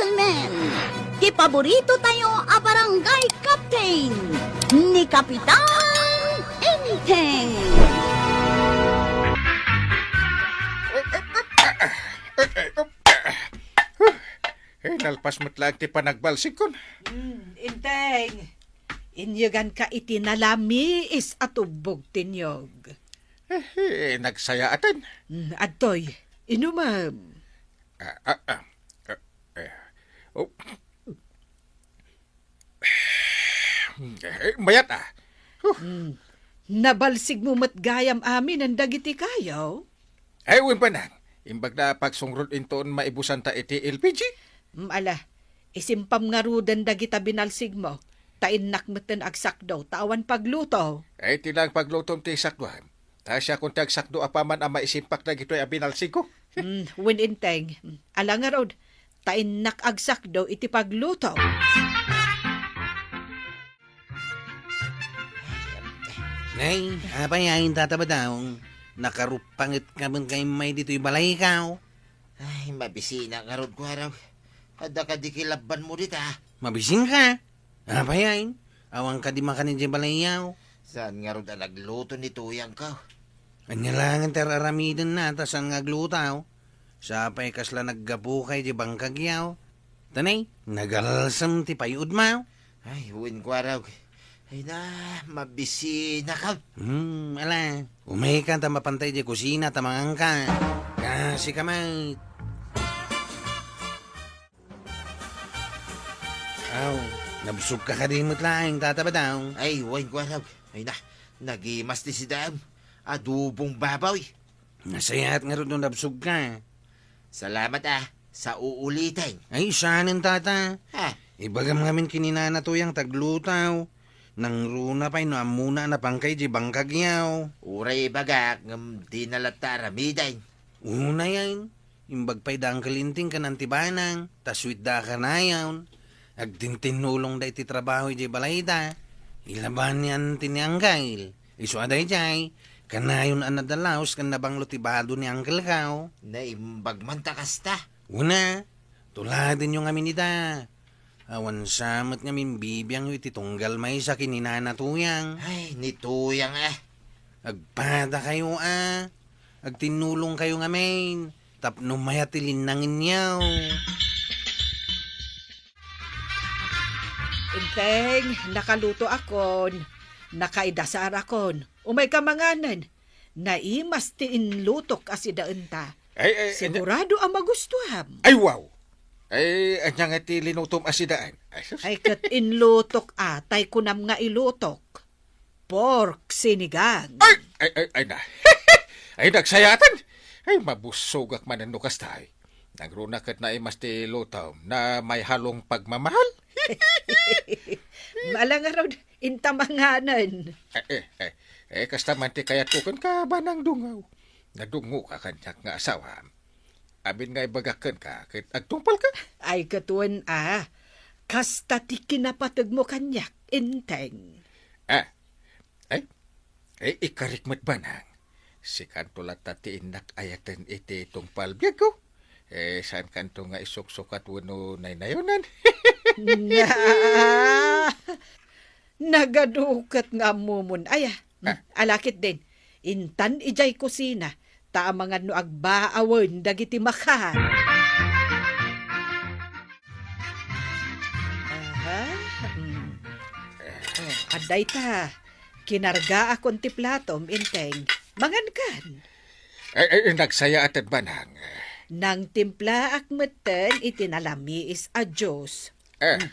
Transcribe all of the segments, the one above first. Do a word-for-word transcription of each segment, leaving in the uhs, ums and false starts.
Men, ti paborito tayo a barangay captain, ni Kapitan Enteng. Eh, nalpas met laeng ti panagbalsigkon. Hmm, Enteng, inyeganka iti nalamiis a tubbog ti niyog. Eh, eh, nagsayaaten. Hmm, adtoy, inumem. Ah, ah, ah. Ah, eh. Oh. Eh, mayat, ah. Huh. Hmm. Nabalsigmo met gayam aminen dagiti kayo? Ay, wen, Banang. Imbag da pagsungrod inton maibusanta iti L P G. Mm, ala, isimpam ngaruden dagita binalsigmo, ta innak metten agsakdo, ta awan pagluto. Ay, ti lang paglutom ti sakdoan. Ta siakon ti agsakdo apaman a maisimpak dagitoy a binalsigko. Mm, wen Enteng. Mm, ala ngarud, ta innak agsakdo iti pagluto. Nay, apay ay, Tata Badong? Nakaruppanget ka met kay may ditoy balaykaw? Ay, mabisinak ngarud, Kuarog. Adda kadi kilabbanmo dita? Mabisinka? Apay ay? Awan kadi makan idiay balayyaw? Saan ngarud a nagluto ni tuyangko? Ania laengen ti ar-aramidenna ta saan nga agluto? Sapay kasla naggapuka idiay bangkagyaw. Tanay, nagalsem ti payudmaw. Ay, wen, Kuarog. Ay na, mabisinakon. Hmm, ala. Umayka ta mapanta idiay kusina ta manganka. Kasika met. Aw, nabsogka kadi met laeng, Tata Badong? Ay, wen, Kuarog. Ay na, nagimas ti sidaem. Adobong baboy. Nasayaat ngarud no nabsogka. Salamat, ah, sa uuliten. Ay, saanen, Tata. Ha? Ibagam ngamin ken ni Nana Tuyang ta agluto. Nangruna pay no ammona a napanka idiay bangkagyaw. Uray ibagak, ngem dina latta aramiden. Unayen, imbag pay da Uncle Enteng ken Auntie Banang, ta sweet da a kanayon. Agtintinnulongda iti trabaho idiay balayda. Ilaban ni Auntie ni Uncle. Isu a daydiay, kanayon a nadalaos ken nabanglo ti bado ni Uncle-ko. Naimbag man ta kasta. Una, tuladenyo ngamin ida. Awan sa met ngamin bibiangyo iti tunggal maysa ken ni Nana Tuyang. Ay, ni Tuyang, eh. Agpadakayo, a. Agtinnulongkayo ngamin tapno mayat ti linnangenyo. Enteng, nakalutoakon, nakaidasarakon. Umayka manganen. Naimas ti inlutok a sidaenta. Ay, ay, ay, sigurado a magustuam. Ay, wow! Ay, ania nga ti linutom a sidaen? Ay, sus. Ay, ket inlutok a, tay kunam nga ilutok. Pork sinigang. Ay, ay, ay, ay na. Ay, nagsayatan. Ay, mabusogak manen no kasta, ay. Nangruna ket naimas ti lutom na may halong pagmamahal. Ala ngarud, inta manganen. Eh, eh, eh, eh, kasta man ti kayatko kenka, Banang Dungaw. Nadungngoka kaniak nga asawam. Amin nga ibagak kenka, ket agtungpalka? Ay, ket wen a, kasta ti kinapategmo kaniak, Enteng. Ah, ay, ay, ikarik met, Banang. Sikanto latta ti innak ayaten iti tungpal biagko. Eh, saankanto nga isuksukat wenno naynayonan? Na-, nagadu ket nga ammomon. Ay, ah, mm, ah, ala ketdin. Intan idiay kusina, ta amangan no agbaawen dagiti makan. Aha, mm. Oh, adda ita. Kinargaakon ti platom, Enteng. Mangankan. Ay, ay, nagsayaaten, Banang. Nangtimplaak metten iti nalamiis a juice. Eh. Hmm.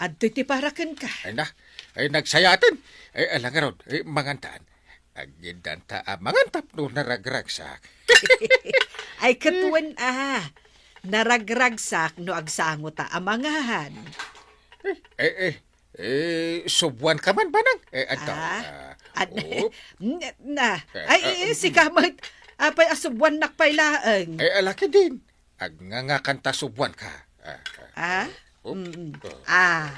Adtoy ti para kenka. Ay na, ay, nagsayaaten. Ay, ala ngarud, ay, mangantan. Agyendanta a mangan tapno naragragsak. Ay, ket wen a, naragragsak no agsangota a mangan. Eh, eh, eh, subuanka man, Banang? Eh, adda, ah, ah, ad-, oh. N-, na, eh, ay, ah, eh, mm, sika met, apay a subuannak pay laeng. Eh, ala ketdin. Agngangakan ta subuanka. Ah, ah. Ah? Oh, mm, mm, oh. Ah.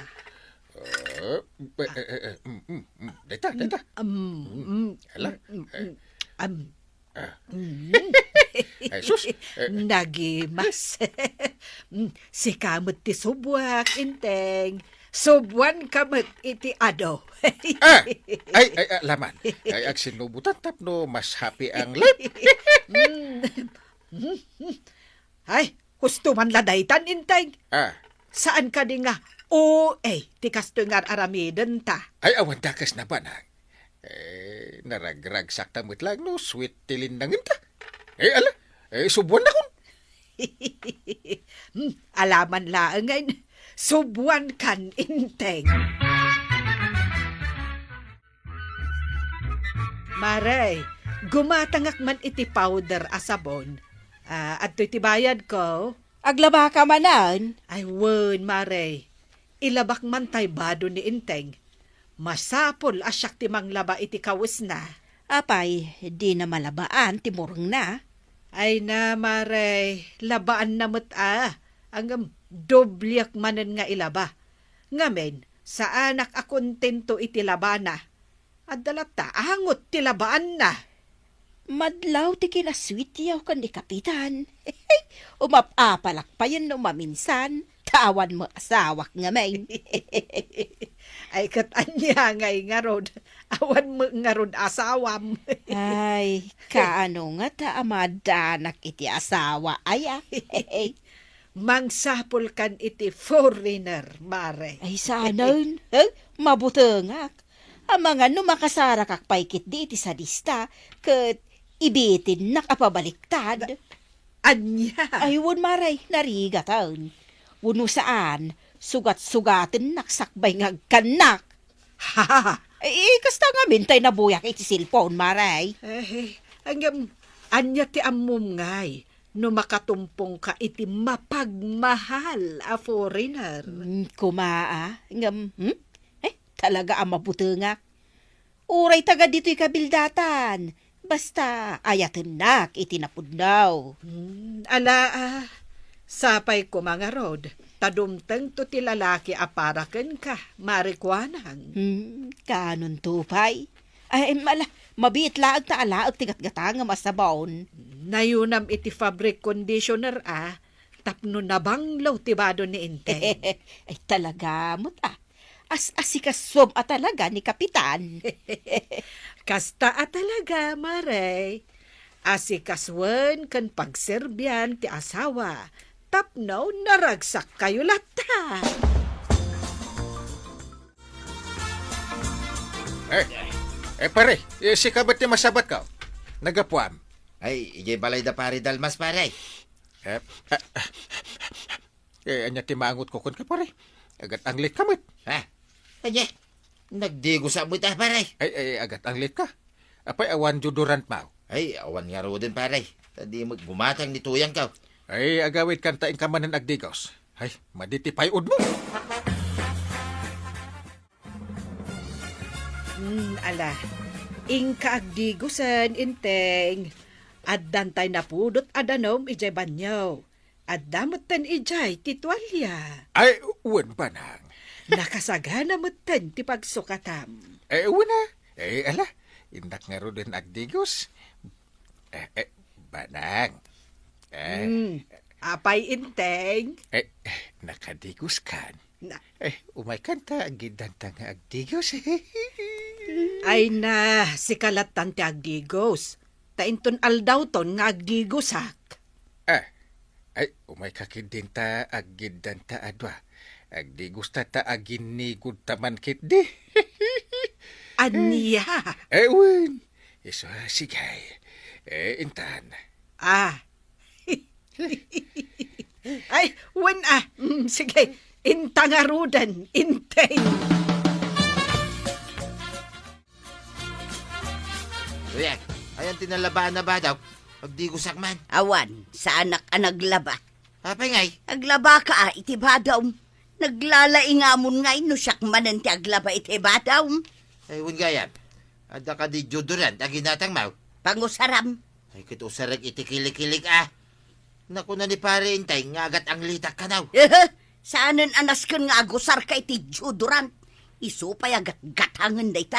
Ah, eh, eh, eh, mm, mm, mm. Dayta, dayta. Mm, mm, mm. Ala, mm, eh. Mm, am. Ah. Mm. Ay, sus. Eh, eh. Nagimas. Mm, sika met ti subwak, Enteng. Subwanka met iti adu. Ah! Ay, ay, ah, laman. Ay, agsinnubotan tapno mas happy ang life. Mm. Ay, husto man la daytan, Enteng. Ah. Saan kadi nga O A ti kastoy nga ar-aramidenta? Ay, awan dakes na, Banang. Eh, naragragsak ta met laeng no sweet ti linnangen ta. Eh, ala, eh, subwan na kun. Hmm, alaman laengen, subwan kan, Enteng. Mare, gumatangak man iti powder a sabon. Ah, adtoy ti bayad ko. Aglabaka manen? Ay, wen, Mare. Ilabak man tay bado ni Enteng. Masapul a siak ti manglaba iti kawesna. Apay, dina malabaan ti murengna? Ay na, Mare, labaanna met a. Ngem, dobliak manen nga ilaba. Ngamin, saanak a kontento iti labana. Adda latta angot ti labaanna. Madlaw ti kinasweetyaw ken ni Kapitan. Umap-apalak payen no maminsan, ta awan met asawak ngamin. Ay, ket ania ngay ngarud? Awan met ngarud asawam. Ay, kaano ngata a maaddanak iti asawa, aya? Mangsapul kan iti foreigner, Mare. Ay, saanen? Eh, mabutengak. Amangan no makasarakak pay ketdi iti sadista, ket ibitinnak a pabaliktad. Ania? Ay, wen, Mare, narigatan. Wenno saan, sugat-sugatennak sakbay nga agkannak. Ha? Eh, kasta ngamin tay nabuyak iti cellphone, Mare. Eh, ngem, ania ti ammom ngay no makatumpongka iti mapagmahal a foreigner? Hmm, kuma, a. Ngem, hmm? Eh, talaga a mabutengak. Uray taga ditoy kabildatan. Basta, ayatennak iti napudno. Hmm, ala, a. Sapay koma ngarud, ta dumtengto ti lalaki a para kenka, Mare Kuanang. Hmm, kaanonto pay? Ay, ala, mabiit laeng ta alaek ti gatgatangem a sabon. Nayunam iti fabric conditioner, a, tapno nabanglo ti bado ni Enteng. Ay, talaga met, a. As-asikasuem a talaga ni Kapitan. Kasta a talaga, Mare. Asikasuen ken pagserbian ti asawa tapno naragsakkayo latta. Eh, eh, pare, eh, sika met ti masabatko? Naggapuam? Ay, idiay balay da Pare Dalmas, pare. Eh, eh, eh, ania ti maangotko kenka, pare? Agat-anglitka met. Ha? Ania? Nagdigosak met, a, pare. Ay, ay, agat-anglitka. Apay, awan deodorantmo? Ay, awan ngaruden, pare. Ta di met gumatang ni tuyangko. Ay, agawidkan ta inka manen agdigos. Ay, madi ti pay-odmo. Hmm, ala. Inka agdigosen, Enteng. Addan tay napudot a danum idiay banio. Adda metten idiay ti tualia. Ay, wen, Banang. Nakasagana metten ti pagsukatam. Eh, wen a. Eh, ala, innak ngaruden agdigos. Eh, eh, Banang. Eh. Hmm. Apay, Enteng? Eh, nakadigoskan? Na- Eh, umaykan ta agiddanta nga agdigos. Ay na, sika lattan ti agdigos. Ta inton aldawton nga agdigosak. Ah, ay, umayka ketdin ta agiddanta a dua. Agdigosta ta aginnigudta man ketdi. Ania? Eh, wen. Isu, sige. Eh, intan. Ah. Ay, wen a. Mm, sige, inta ngaruden, Enteng. Uy, ay, ayan ti nalabaan a bado. Agdigosak man. Awan, saanak a naglaba. Apay ngay? Aglabaka a iti badom. Naglalaingamon ngay no siak manen ti aglaba iti badom. Ay, wen gayam. Adda kadi deodorant a ginatangmo? Pangusaram. Ay, ket usarek iti kilikilik a. Nakuna ni Pare Enteng nga agat-anglitak kano. Ehe, saanen a nasken nga agusarka iti deodorant. Isu pay a gatgatangen dayta.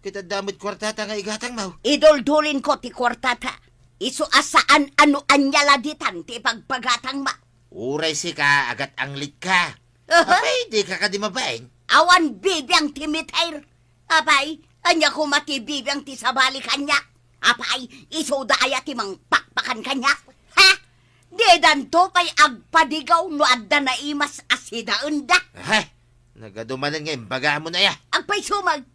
Ket adda met kuartata nga igatangmo? Iduldulinko ti kuartata. Isu a saan a no ania la ditan ti ipagpagatangma. Uray sika, agat-anglitka. Aha. Apay, dika kadi mabain? Awan bibiang ti meter. Apay, ania koma ti bibiang ti sabali kaniak? Apay, isuda aya ti mangpakpakan kaniak? Ha? Didanto pay agpadigaw no adda naimas a sidaenda. Aha. Nagadu manen nga imbagam aya. Agpayso met,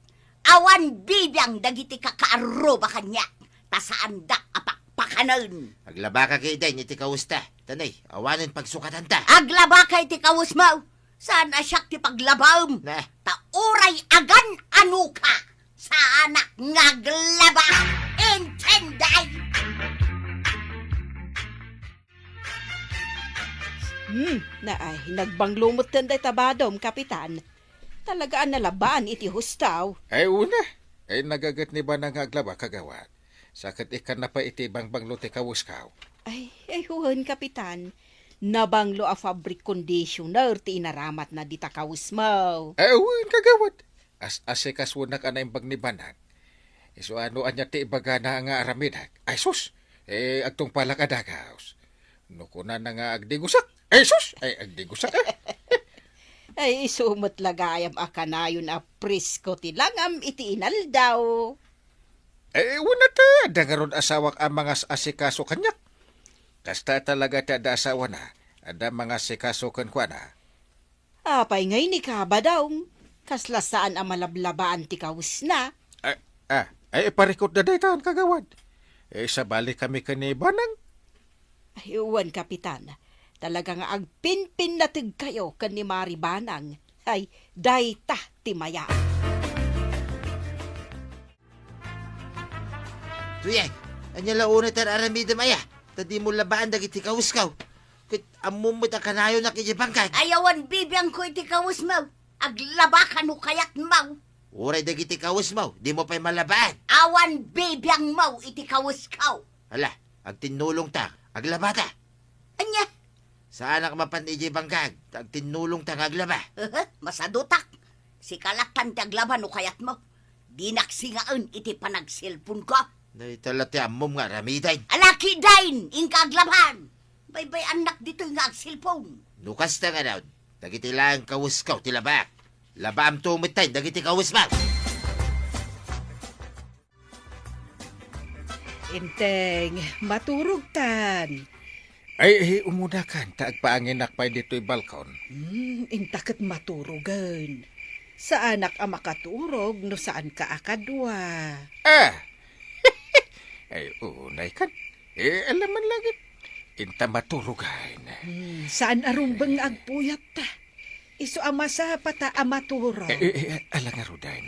awan bibiang dagiti kakaarruba kaniak, ta saandak a pakpakanen. Aglabaka ketdin iti kawesta. Tanay, awanen pagsukatanta. Aglabaka iti kawesmo. Saan a siak ti paglabaem. Na. Ta uray agan-anoka, saanak nga aglaba. Intended? Hmm, naay, nagbanglo metten dayta badom, Kapitan. Talaga a nalabaan iti hustaw. Ay, una. Ay, nagaget ni Banang nga aglaba, kagawad. Sa ket ikkanna pay iti bangbanglo ti kawesko. Ay, ay, wen, Kapitan. Nabanglo a fabric conditioner ti inaramatna dita kawesmo. Ay, wen, kagawad. As-asikasonak a naimbag ni Banang. Isu a no ania ti ibagana nga aramidek. Ay, sus! Eh, agtungpalak a dagaws. No kunana nga agdigusak, ay, sus! Ay, agdigusak, ah. Ay, isu met la gayam a kanayon a presko ti langam iti inaldaw. Eh, wen a ta, adda ngarud asawak a mangas-asikaso kaniak. Kasta talaga ti adda asawana, adda mangasikaso kenkuana. Apay ngay ni Kabadong? Kasla saan a malablabaan ti kawesna. Ah, ah, ay, iparikutda daytan, kagawad. Eh, sabalikami ken ni Banang. Ay, wen, Kapitan. Talaga nga agpinpinnategkayo ken ni Mari Banang. Ay, dayta ti mayat. Tuyay, ania la unay ti ar-aramidem aya? Ta dimo labaan dagiti kawesko. Ket ammom met a kanayonak idiay bangkag. Ay, awan bibiangko iti kawesmo. Aglabaka no kayatmo. Uray dagiti kawesmo, dimo pay malabaan. Awan bibiangmo iti kawesko. Hala, agtinnulongta, aglabata. Ania? Saanak mapan idiay bangkag, ta agtinnulongta nga aglaba. Aha, masadutak. Sika lattan ti aglaba no kayatmo. Dinak singaen iti panagselponko. Dayta la ti ammom nga aramiden. Alaki dayn, inka aglaban. Baybay-annak ditoy nga agselpon. No kasta ngarud, dagiti laeng kawesko ti labaak. Labaamto metten dagiti kawesmo. Enteng, maturogkan. Ay, ay, umunakan, ta agpaanginak pay ditoy balkon. Hmm, inta ket maturogen. Saanak a makaturog no saanka a kadua. Ah! Ay, unay kan. Eh, alam man langit. Inta maturogen. Hmm, saan a rumbeng nga agpuyat ta. Isu a masapata a maturog. Eh, eh, eh, ala ngaruden.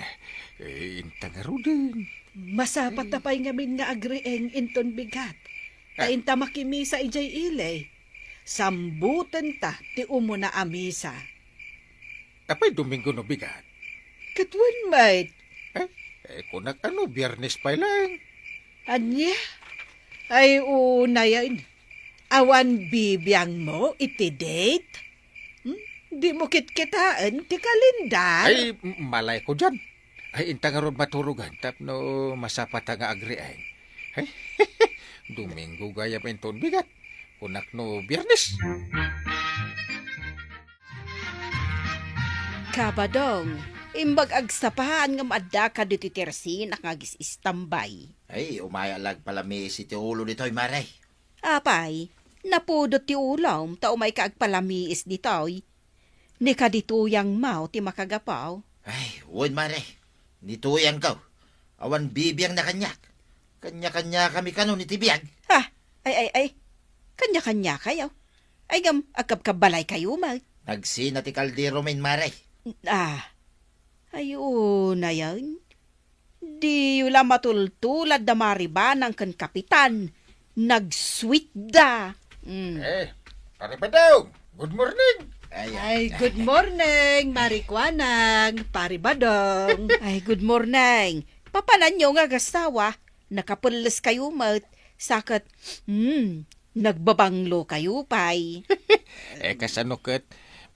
Eh, inta ngaruden. Masapata pay ngamin nga agriing inton bigat. Ta inta makimisa idiay ili. Sambutenta ti umuna a misa. Apay Domingo no bigat? Ket wen met. Eh, eh, kunak a no Biernes pay laeng. Ania? Ay, unayen. Awan bibiangmo iti date? Hmm? Dimo kitkitaen ti kalendar? Ay, m-, malayko dian. Ay, inta ngarud maturogan tapno masapata nga agriing. Ay, Domingo gayam inton bigat. Kunak no Biernes. Kabadong, imbag agsapaan ngem addaka ditoy tersinak nga agis-istambay. Ay, umay la agpalamiis iti ulo ditoy, mare. Apay, napudot ti ulom ta umayka agpalamiis ditoy. Ni kadi tuyangmo ti makagapu? Ay, wen, mare. Ni tuyangko. Awan bibiangna kaniak. Kanya-kanyakami kanon iti biag. Ah, ay, ay, ay. Kanya-kanyakayo. Ay, ngem, agkabkabbalaykayo met. Nagsina ti kaldero min, mare. Ah, ay, unayen. Diyo la matultulad da Maribanang ken Kapitan. Nagsweet da. Mm. Eh, Pare Badong, good morning. Ay, ay, ay, good morning, Mari Kuanang, Pare Badong. Ay, good morning. Papananyo nga agasawa, nakapelles kayo met, sa ket, hmm, nagbabanglo kayo pay. Eh, kasano ket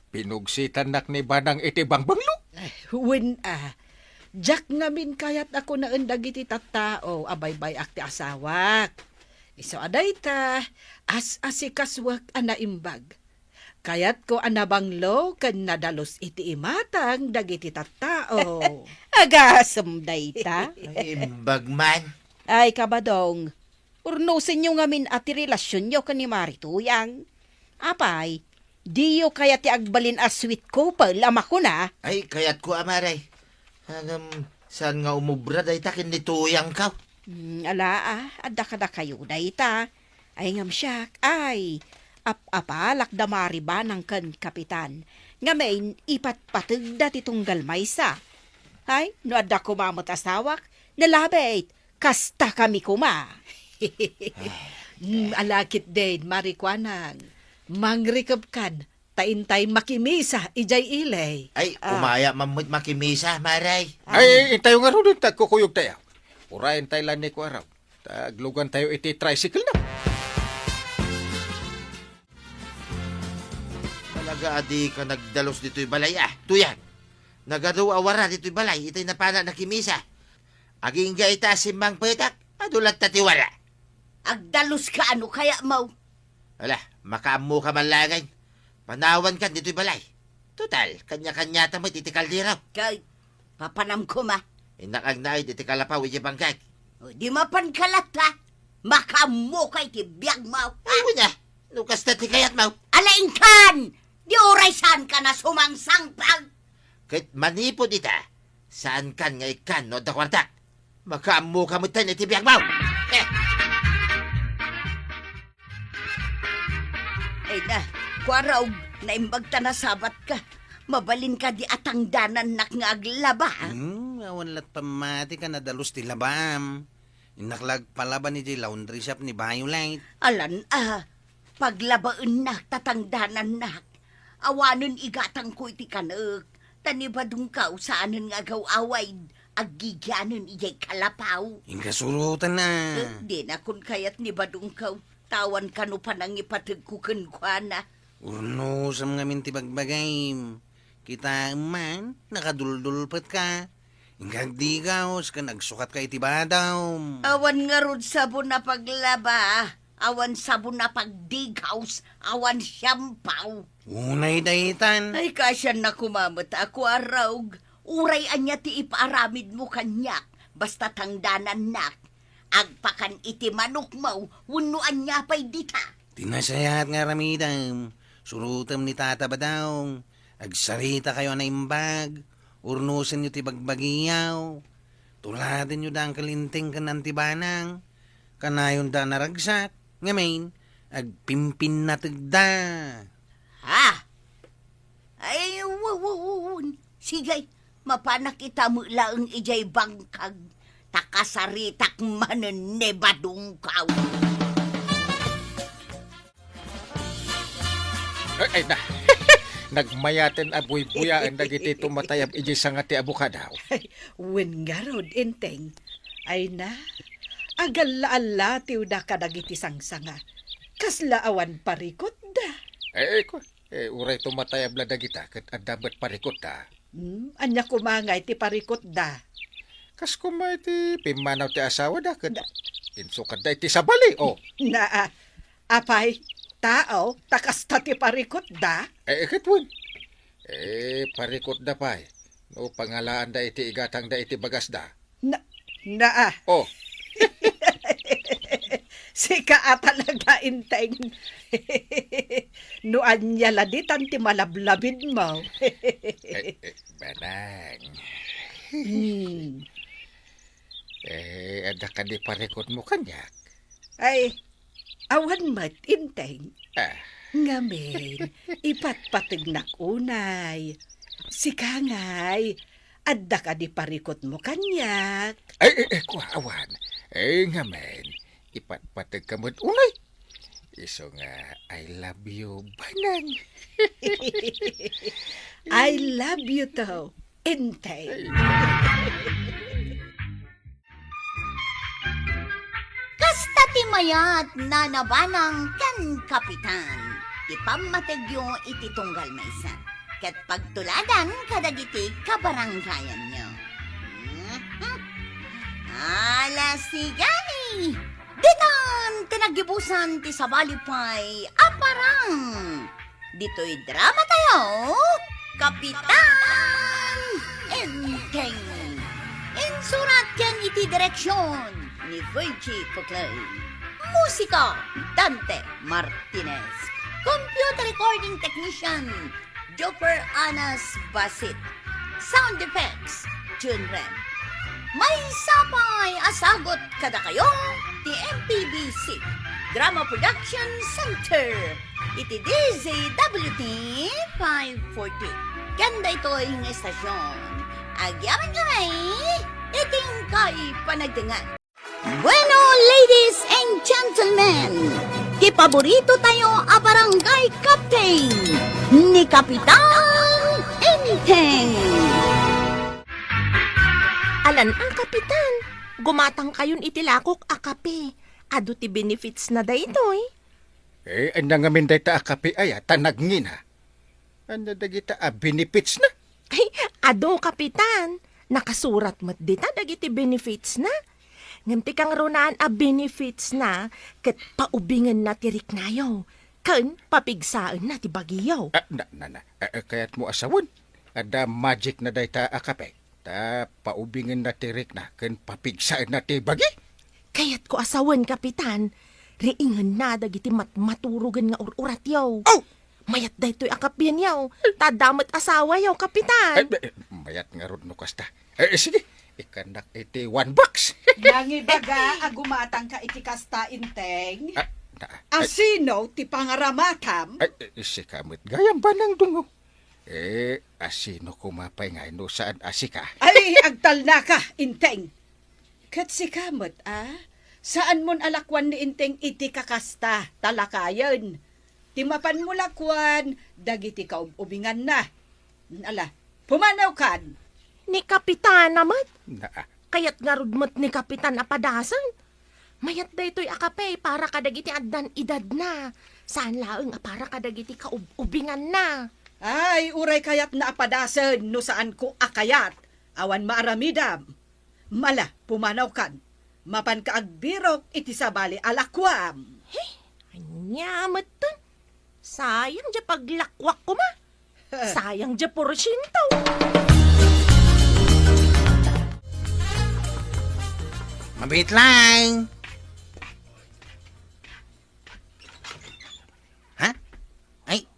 pinugsitannak ni Banang iti bangbanglo? Eh, wen a. Diak ngamin kayat a kunaen dagiti tattao a baybay-ak ti asawak. Isu a dayta, as-asikasuak a naimbag. Kayatko a nabanglo ken nadalus iti imatang dagiti tattao. Agasem dayta. Ay, imbag man. Ay, kabadong, urnosenyo ngamin a ti relasionyo ken ni Mari Tuyang. Apay, diyo kayat ti agbalin a sweet couple a makuna? Ay, kayatko a, Mari. Ngem, saan nga umubra dayta ken ni Tuyangko? Hmm, ala, a, adda kadakayo dayta. Ay, ngem siak, ay, ap-apalak da Mari Banang ken Kapitan. Ngamin, ipatpategda ti tunggal maysa. Ay, no adda koma met asawak, nalabit, kasta kami koma. Hmm, ala ketdin, Mari Kuanang. Mangrikepkan, ta intay makimisa idiay ili. Ay, ah, umaya man met makimisa, Mari. Ah. Ay, intayo ngaruden ta agkukuyogtayo. Uray intay la ni Kuaraw. Ta aglugantayo iti tricycle na. Talaga a dika nagdalus ditoy balay, a, Tuyang. Nagadu a wara ditoy balay, itay napana nakimisa. Agingga ita a simmangpetak, adu latta ti wara. Agdaluska, ano kaya, Maw? Ala, makaammoka man laengen. Panawankan ditoy balay. Total, kanya-kanyata met iti kaldero. Kay, papanam koma. Innak agnaed iti kalapaw iti bangkag. O, di mapanka latta. Makaammoka iti biagmo, ha? Ay, wen a. No kasta ti kayatmo. Ala, inkan! Di uray saankan a sumangsangpag. Ket manipud ita, saankan nga ikkan no adda kuartak. Makaammoka metten iti biagmo. Eh. Ay na, Kuaraw, naimbag ta nasabatka. Mabalin kadi a tangdanannak nga aglaba? Hmm, awan la't pammatika, nadalus ti labam. Innak la agpalaba idiay laundry shop ni Violet. Alan a, paglabaennak ta tangdanannak. Awanen igatangko iti kanek, ta ni Badongkaw saanen nga agaw-away, aggigianen idiay kalapaw. Inka surotan a. Eh, dinakon kayat ni Badongkaw, ta awan kano panangipategko kenkuana. Urnosem ngamin ti bagbagim. Kitaem man, nakaduldulpetka. Inka agdigaws ken agsukatka iti badom. Awan ngarud sabon a paglaba, awan sabon a pagdigaws, awan siampaw. Unay daytan. Ay, kasianna koma met a Kuaraw. Uray ania ti ipaaramidmo kaniak, basta tangdanannak. Agpakan iti manokmo wenno ania pay dita. Ti nasayaat nga aramidem, surotem ni Tata Badong. Agsaritakayo a naimbag, urnosenyo ti bagbagiyo. Tuladenyo da Uncle Enteng ken Auntie Banang. Kanayonda a naragsak, ngamin, agpimpinnategda. Ha? Ay, wa-, wa-, wa-, wa-, sige, mapanak ita met laeng idiay bangkag, ta kasaritak manen ni Badongkaw. Ay, ay na. Nagmayaten a buybuyaen dagiti tumatayab idiay sanga ti abukado. Wen ngarud, Enteng. Ay na, agalla-allatiwda kadagiti sangsanga. Kasla awan parikutda. Eh, eh, ku-, eh, uray tumatayab la dagita, ket adda met parikutda. Hmm, ania koma ngay ti parikutda? Kas koma iti pimmanaw ti asawada, ket da- insukadda iti sabali, oh. Naa, apay, tao, ta kasta ti parikutda? Eh, eh, ket wen. Eh, parikutda pay. No, pangalaanda iti igatangda iti bagasda. Na, naa. Oh. Sika a talaga, Enteng. No ania la ditan ti malablabidmo. Eh, eh, Banang. Hmm. Eh, adda kadi parikutmo kaniak? Ay, awan met, Enteng. Ah. Ngamin, ipatpategnak unay. Sika ngay, adda kadi parikutmo kaniak? Ay, eh, eh, kua, awan. Eh, ngamin, ipatpategka met unay. Isu nga, I love you, Banang. I love you too, Enteng. Ay. Kasta ti mayat, Nana Banang ken Kapitan, ti pammategyo iti tunggal maysa, ket pagtuladan kadagiti kabarangayanyo. Mhm. Ala, sigani! Ditan ti naggibusan ti sabali pay a parang Ditoy drama tayo, Kapitan Enteng. Insurat ken iti direksyon ni Virgie Puclay. Musika, Dante Martinez. Computer recording technician, Joper Anas Basit. Sound effects, Jun Rem. Maysa pay a sagut kadakayo ti M P B C Drama Production Center iti D Z W T five forty. Ken daytoy nga estasyon, agyaman kami iti inkay panagdengngeg. Bueno, ladies and gentlemen, ti paborito tayo a barangay captain, ni Kapitan Enteng. Alan a, Kapitan, gumatang kayon iti lakok a kape. Adu ti benefits na daytoy. Eh, ania ngamin dayta a kape aya, ta nagngina? Ania dagita a benefits na? Ay, adu, Kapitan. Nakasurat met dita dagiti benefits na. Ngem ti kangrunaan a benefits na, ket paubingenna ti riknayo, ken papigsaenna ti bagiyo. Ah, na, na, na. Ah, ah, kayatmo a sawen? Adda magic na dayta a kape. Ta paubingenna ti rikna ken papigsaenna ti bagi? Kayatko a sawen, Kapitan. Riingenna dagiti matmaturogen nga ur-uratyo. Oh! Mayat daytoy a kapienyo. Ta adda met asawayo, Kapitan. Eh, eh, mayat ngarud no kasta. Eh, sige, ikkannak iti one box. Nangibaga a gumatangka iti kasta, Enteng? Ah, na, ay. Asino ti pangaramatam? Ay, eh, sika met gayam, Manang Dungo. Eh, asino koma pay ngay no saan a sika? Ay, agtalnaka, Enteng. Ket sika met, a? Saanmon a lakuan ni Enteng iti kakasta, ta lakayen. Ti mapanmo lakuan, dagiti kaub-ubinganna. Ala, pumanawkan. Ni Kapitana met? Naa. Kayat ngarud met ni Kapitan a padasen. Mayat daytoy a kape para kadagiti addan edadna. Saan laeng a para kadagiti kaub-ubinganna. Ay, uray kayatna a padasen no saanko a kayat. Awan maaramidam. Ala, pumanawkan. Mapanka agbirok iti sabali a lakuam. He, ania metten? Sayang diay paglakuak koma. Sayang diay porsiento. Mabiit laeng. Ha? Ay,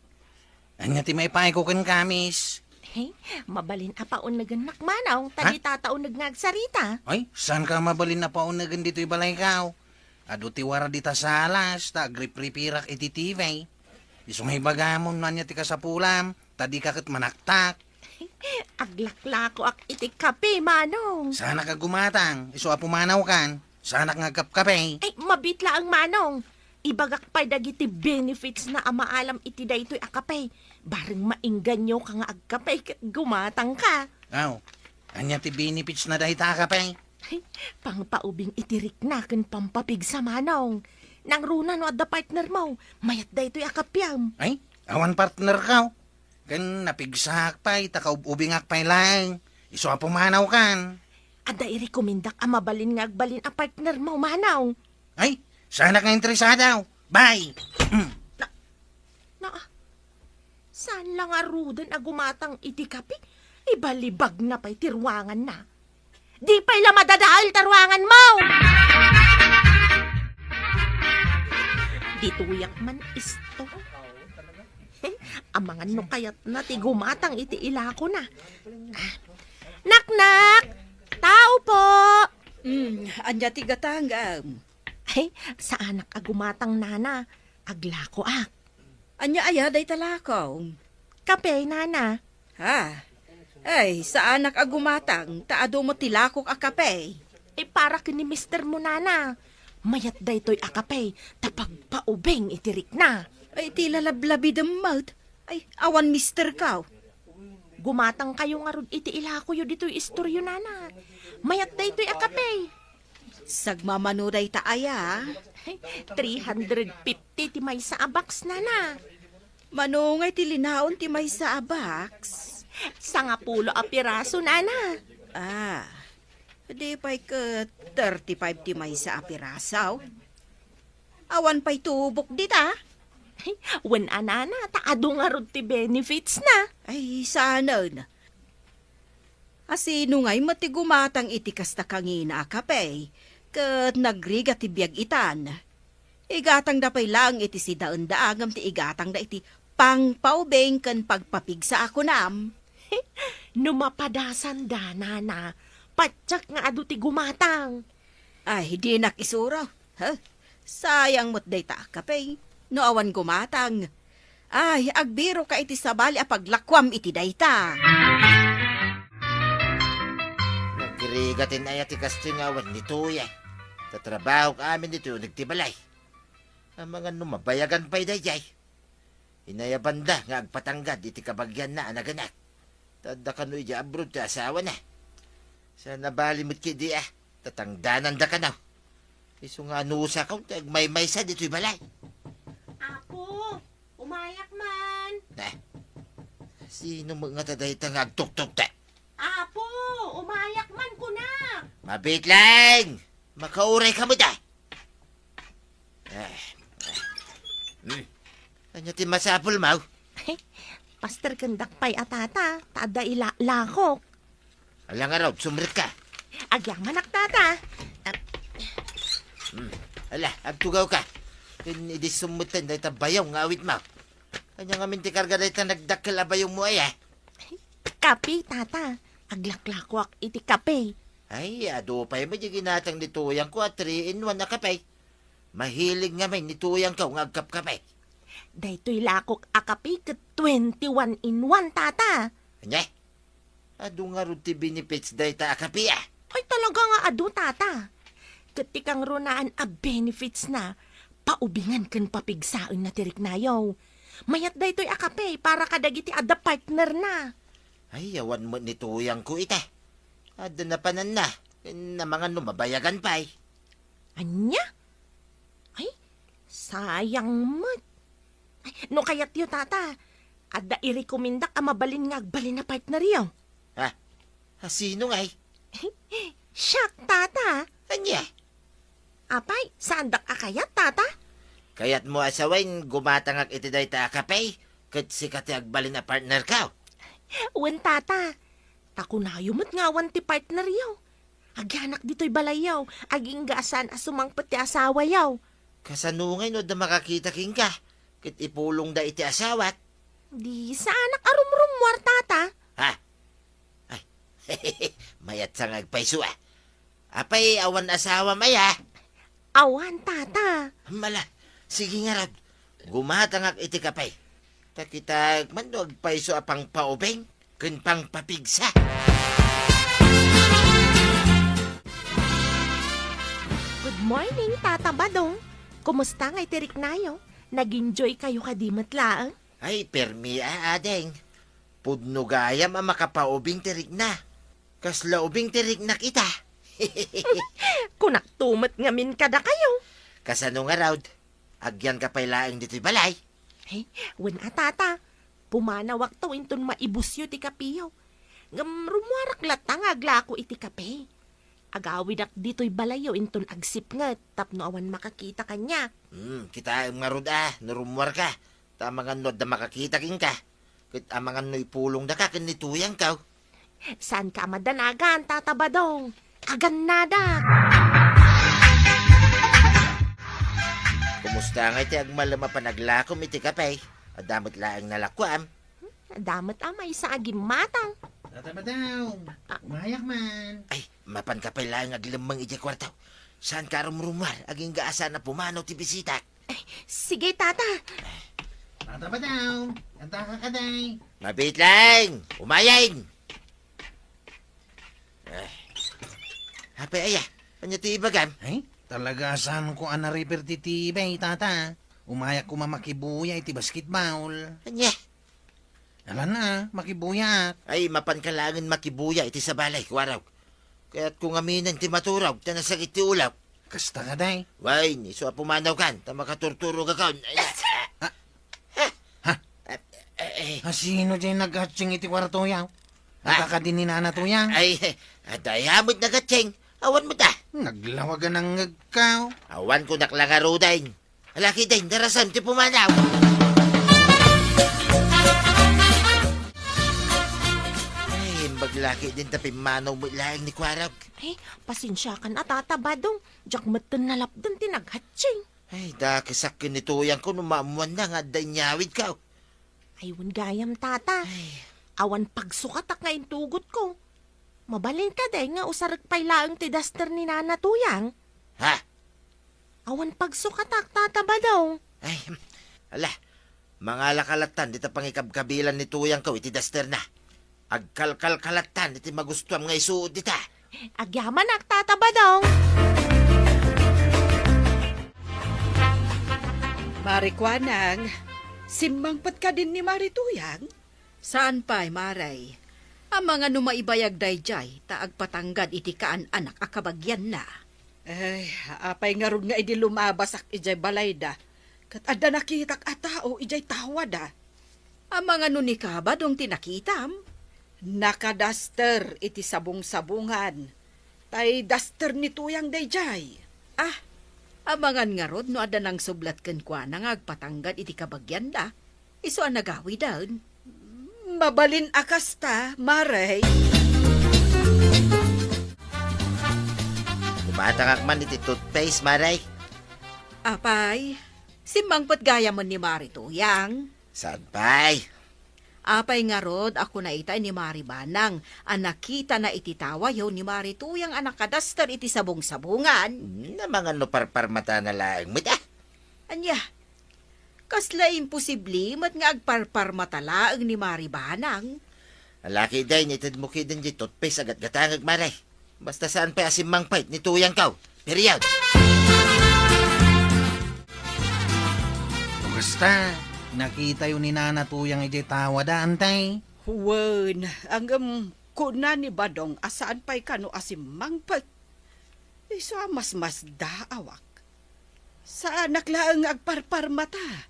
ania ti maipaayko kenka, miss? Hey, mabalin a paunnegennak, Manong, ta Ha? Dita ta uneg nga agsarita. Ay, saanka mabalin a paunnegen ditoy balayko? Adu ti waradi ta salas, ta agripripirak iti T V. Isu nga ibagamon no ania ti kasapulam, ta dika ket manaktak. Aglaklakoak iti kape, Manong. Saanak a gumatang, isu a pumanawkan. Saanak nga agkapkape. Ay, mabiit laeng, Manong. Ibagak pay dagiti benefits na a maalam iti daytoy a kape. Bareng mainganyoka nga agkape ket gumatangka. Aw, ania ti benefits na dayta a kape? Ay, pangpaubing iti rikna ken pampapigsa, Manong. Nangruna no adda partner mo, mayat daytoy a kapiam. Ay, awan partnerko. Ken napigsaak pay, ta kaub-ubingak pay laeng. Isu a pumanawkan. Adda irekomendak a mabalin nga agbalin a partner mo, Manong. Ay, saanak nga interesado. Bye! Na, saan la ngaruden a gumatang iti kape? Ibalibagna pay ti ruanganna. Di pay la madadael ta ruangan mo! Ditoyak man isto. Amangan no kayatna ti gumatang iti ilakona. Ah. Naknak! Tao po! Hmm, ania ti gatangam? Ay, saanak a gumatang, nana. Aglakoak. Ania aya dayta lako? Kape, nana. Ha? Ay, saanak a gumatang, ta adu met ti lakok a kape. Ay, para ken ni mister mo, nana. Mayat daytoy a kape, ta pagpaubing iti rikna. Ay, ti lalablabidem met. Ay, awan misterko. Gumatang kayo ngarud iti ilakoyo ditoy istoryo, nana. Mayat daytoy a kape. Sagmamano dayta aya? Three hundred fifty ti maysa a box, nana. Mano ngay ti linaon ti maysa a box? Sangapulo a piraso, nana. Ah, di pay ket thirty-five ti maysa a piraso. Awan pay tubok dita? Wen a nana, ta adu ngarud ti benefits na. Ay, saanen. A sino ngay met ti gumatang iti kasta kangina a kape, ket nagrigat ti biag itan? Igatangda pay laeng iti sidaenda ngem ti igatangda iti pangpaubing ken pagpapigsa a kunam. No mapadasanda, nana, patiek nga adu ti gumatang. Ay, dinak isuro. Ha? Sayang met dayta a kape. No awan gumatang. Ay, agbiro ka iti sabali a paglakuam iti dayta. Nagrigaten aya ti kastoy nga awan ni Tuya. Tatrabahok amin ditoy uneg ti balay. Amangan no mabayagan pay daydiay. Inayabanda nga agpatanggad iti kabagianna a naganak. Ta adda kano idiay abroad ti asawana. Saan a bali met ketdi a tatangdananda kano. Isu nga anusakaw ti agmaymaysa ditoy balay. Apo, umayak man. Na, sino met ngata dayta nga agtuktokta? Apo, umayak man, kunak. Mabitleng! Makauray ka met a. Eh, eh. Hmm. Ania ti masapulmo? Pasterkendak pay a tata, ta adda ilakok. Ala ngarud, sumrekka. Agyamanak, tata. Ah. Hmm. Ala, agtugawka. Ken idi summetten dayta bayaw nga awitmo. Ania ngamin ti karga dayta nagdakkel a bayawmo aya? Kape, tata. Aglaklakoak iti kape. Ay, adu pay met ti ginatang ni tuyangko a three-in-one a kape. Mahilig ngamin ni tuyangko nga agkapkape. Daytoy lakok a kape ket twenty-one in one, tata. Ania? Adu ngarud ti benefits dayta a kape a? Ay, talaga nga adu, tata. Ket ti kangrunaan a benefits na, paubingan ken papigsaenna ti riknayo. Mayat daytoy a kape para kadagiti adda partner na. Ay, awan met ni tuyangko ita. Adda napananna, namangan no mabayagan pay. Ania? Ay, sayang met. Ay, no kayatyo, tata, adda irekomendak a mabalin nga agbalin a partneryo. Ha? A sino ngay? Siak, tata. Ania? Apay, saandak a kayat, tata? Kayatmo a sawen, gumatangak iti dayta a kape, ket sika ti agbalin a partnerko? Wen, tata. Ta kunayo met nga awan ti partneryo. Agyanak ditoy balayyo, agingga a saan a sumangpet ti asawayo. Kasano ngay no adda makakita kenka, ket ipulongda iti asawak? Di saanak a rumrummuar, tata. Ha? Ay, mayat sa nga agpayso a. Apay, awan asawam aya? Awan, tata. Mala, sige ngarud. Gumatangak iti kape. Ta kitaek man no agpayso a pangpaubing ken pangpapigsa. Good morning, Tata Badong. Kumusta ngay ti riknayo? Nag-enjoy kayo kadi met laeng? Ay, permi a, ading. Pudno gayam a makapaubing ti rikna. Kasla ubing ti riknak ita. Kunakto met ngamin kadakayo. Kasano ngarud? Agyanka pay laeng ditoy balay? Ay, wen a, tata. Pumanawakto inton maibusyo ti kapeyo. Ngem rummuarak latta nga aglako iti kape. Agawidak ditoy balayyo inton agsipnget tapno awan makakita kaniak. Hmm, kitaem ngarud a, no rummuarka. Ta amangan no adda makakita kenka. Ket amangan no ipulongdaka ken ni tuyangko. Saanka a madanagan, Tata Badong. Agannadak. Kumusta ngay ti agmalem a panaglakom iti kape? Adda met laeng nalakuam. Adda met a maysa a gimmatang. Tata Badong, ah, umayak man. Ay, mapanka pay laeng aglemmeng idiay kuarto. Saanka a rumrumuar, agingga a saan a pumanaw ti bisitak. Ay, sige, tata. Tata Badong, adda ka kadi? Mabitleng! Umayeng! Ay. Apay aya, ania ti ibagam? Ay, talaga saanko a nariper ti tibay, tata. Umayak koma makibuya iti basketball. Ania? Alanna, makibuyaak. Ay, mapanka laengen makibuya iti sabali, kuarok. Kayatko ngaminen ti maturog, ta nasakit ti ulok. Kasta kadi? Wen, isu a pumanawkan, ta makaturturogakon. Ay, ah. Ah. Ha? Ah, eh, eh. Asino diay naghatsing iti kuartoyo? Ah. Adda kadi ni nanatoyo? Ay, adda aya met naghatsing. Awan met a. Naglawag a nangngegko. Awan ko naklanga rudeng. Ala ketdin, darasem ti pumanaw. Ay, imbag la ketdin ta pimmanaw met laeng ni Kuarog. Ay, pasensiakan a, Tata Badong. Diak metten nalapdan ti naghatching. Ay, dakesak ken ni Tuyangko no maammoanna nga adda inyawidko. Ay, wen gayam, Tata. Ay. Awan pagsukatak nga intugotko. Mabalin kadi nga usarek pay laeng ti daster ni Nana Tuyang? Ha? Awan pagsukatak, Tata Badong. Ay, ala, mangala ka lattan dita pangikabkabilan ni Tuyangko iti dasterna. Agkalkal ka lattan iti magustuam nga isuot dita. Agyamanak, Tata Badong. Mari Kuanang, simmangpet kadin ni Mari Tuyang? Saan pay, Mare. Amangan no maibayag daydiay ta agpatanggad iti kaan-anak a kabagianna. Ay, apay ngarud nga idi lumabasak idiay balayda, ket adda nakitak a tao idiay tawada? Amangan no ni Kabadong ti nakitam? Nakadaster iti sabong-sabongan. Tay daster ni Tuyang daydiay. Ah, amangan ngarud no adda nangsublat kenkuana nga agpatanggad iti kabagianna. Isu a nagawiden. Mabalin a kasta, Mare. Umatangak man iti toothpaste, Mare. Apay, simmangpet gayamen ni Mari Tuyang. Saan pay? Apay ngarud a kuna ita ni Mari Banang a nakitana iti tawayo ni Mari Tuyang a nakadaster iti sabong-sabongan? Hmm, amangan no parparmatana laeng met, ah. Ania? Kasla imposible met nga agparparmata laeng ni Mari Banang. Ala ketdin, itedmo ketdin diay toothpaste a gatgatangek, Mare. Basta saan pay a simmangpet ni Tuyangko. Period. Kasta, nakitayo ni Nana Tuyang idiay tawada, Antay? Wen, ngem kuna ni Badong a saan pay kano a simmangpet. Isu a masmasdaawak. Saanak laeng nga agparparmata.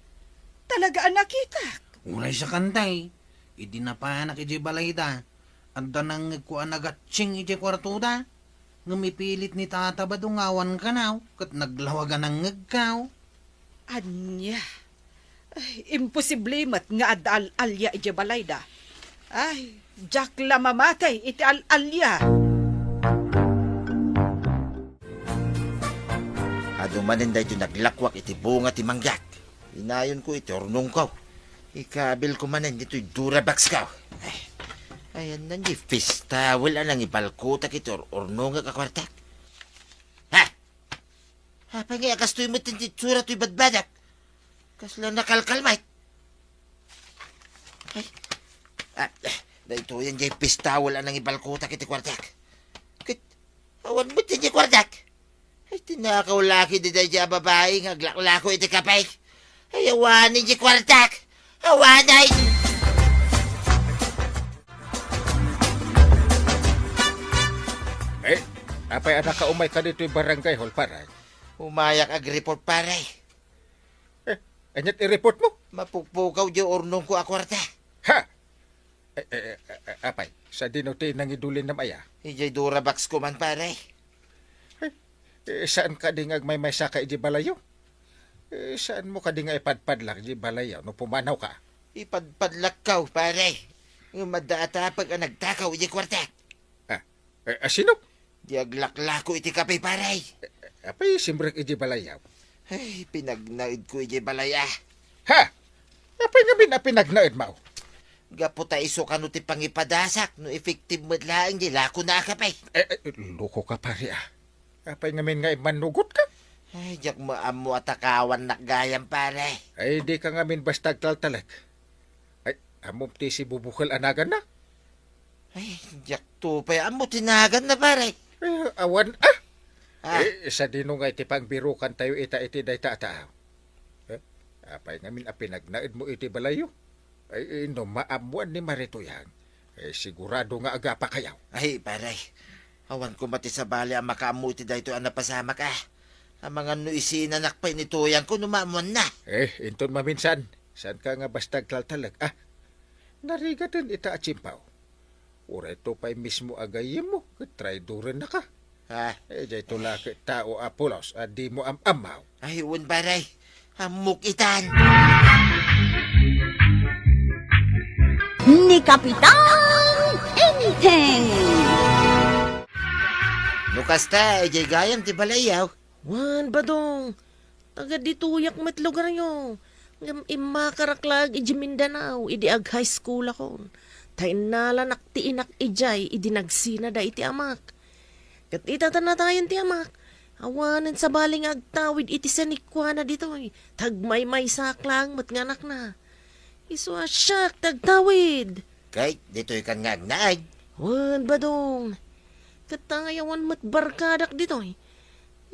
Talaga a nakitak. Uray sa kantay, idi napanak idiay balayda, adda nangngegko a nagatsing idiay kuartoda. Ngem ipilit ni Tata Badong nga awan kanaw, ket naglawag a nangngegko. Ania? Ay, imposible met nga adda al-alia idiay balayda. Ay, diak la mamatay iti al-alia. Adu manen daytoy naglakuak iti bunga ti manggak. Inayonko iti urnongko. Ikabilko manen ditoy Durabox ko. Ay, ayanna diay face towel a nangibalkotak iti ur-urnongek a kuartak. Ha? Apay nga kastoy met ti itsura toy badbadak? Kasla nakalkal met. Ay. Ah, daytoyen diay face towel a nangibalkotak iti kuartak. Ket, awan met diay kuartak. Ay, tinakaw la ketdi daydiay a babai nga aglaklako iti kape. Ay, awanen diay kuartak. Awanen! Eh, apay a nakaumayka ditoy barangay hall, pare? Umayak agreport, pare. Eh, ania't i-report mo? Mapukpukaw diay urnongko a kuarta. Ha? Eh, eh, eh, eh, apay, sadino ti nangidulinam aya? Idiay Durabox ko man, pare. Eh, eh, saan kadi nga agmaymaysaka idiay balayyo? Eh, saanmo kadi nga ipadpadlak idiay balayyo no pumanawka? Ipadpadlakko, pare. Ngem adda a tapek a nagtakaw idiay kuartak. Ah, eh, ah, sino? Diay aglaklako iti kape, pare. Eh, apay simrek idiay balayyo? Ay, pinagnaedko idiay balay, ah. Ha? Apay ngamin a pinagnaedmo? Gapu ta isu kano ti pangipadasak no effective met laeng diay lakona a kape. Eh, eh, lokoka, pare, ah. Apay ngamin nga immannugotka? Ay, diak met ammo a takawannak gayam, pare. Ay, dika ngamin basta agtaltalek. Ay, ammom ti sibubukel a naganna? Ay, diakto pay ammo ti naganna, pare. Eh, awan, ah! Ah. Eh, sadino nga iti pangbirukantayo ita iti dayta a tao? Eh, apay ngamin a pinagnaedmo iti balayyo? Ay, eh, no maammoan ni Mari Tuyang, eh, sigurado nga agapakayo. Ay, pare, awan koma ti sabali a makaammo iti daytoy a napasamak, ah. Amangan no isinanak pay ni Tuyangko no maammoanna. Eh, inton maminsan, saanka nga basta agtaltalek, ah. Narigaten ita a tiyempo. Uray to pay mismo a gayyemmo, ket traidorennaka. Ha? Eh, dayto la ket tao a pulos a dimo am-ammo. Ay, wen, pare. Ammok itan. Ni Kapitan Enteng. No kasta, idiay gayam ti balayyo. Wen, Badong. Taga ditoyak met lugaryo. Ngem immakarak laeng idiay Mindanao idi ag-high schoolakon. Ta innalanak ti inak idiay idi nagsinada iti amak. Ket ita ta natayen ti amak, awanen sabali nga agtawid iti sanikuana ditoy, ta agmaymaysaak laeng met nga anakna. Isu a siak ti agtawid. Ket ditoykan nga agnaed? Wen, Badong. Ket ta awan met barkadak ditoy.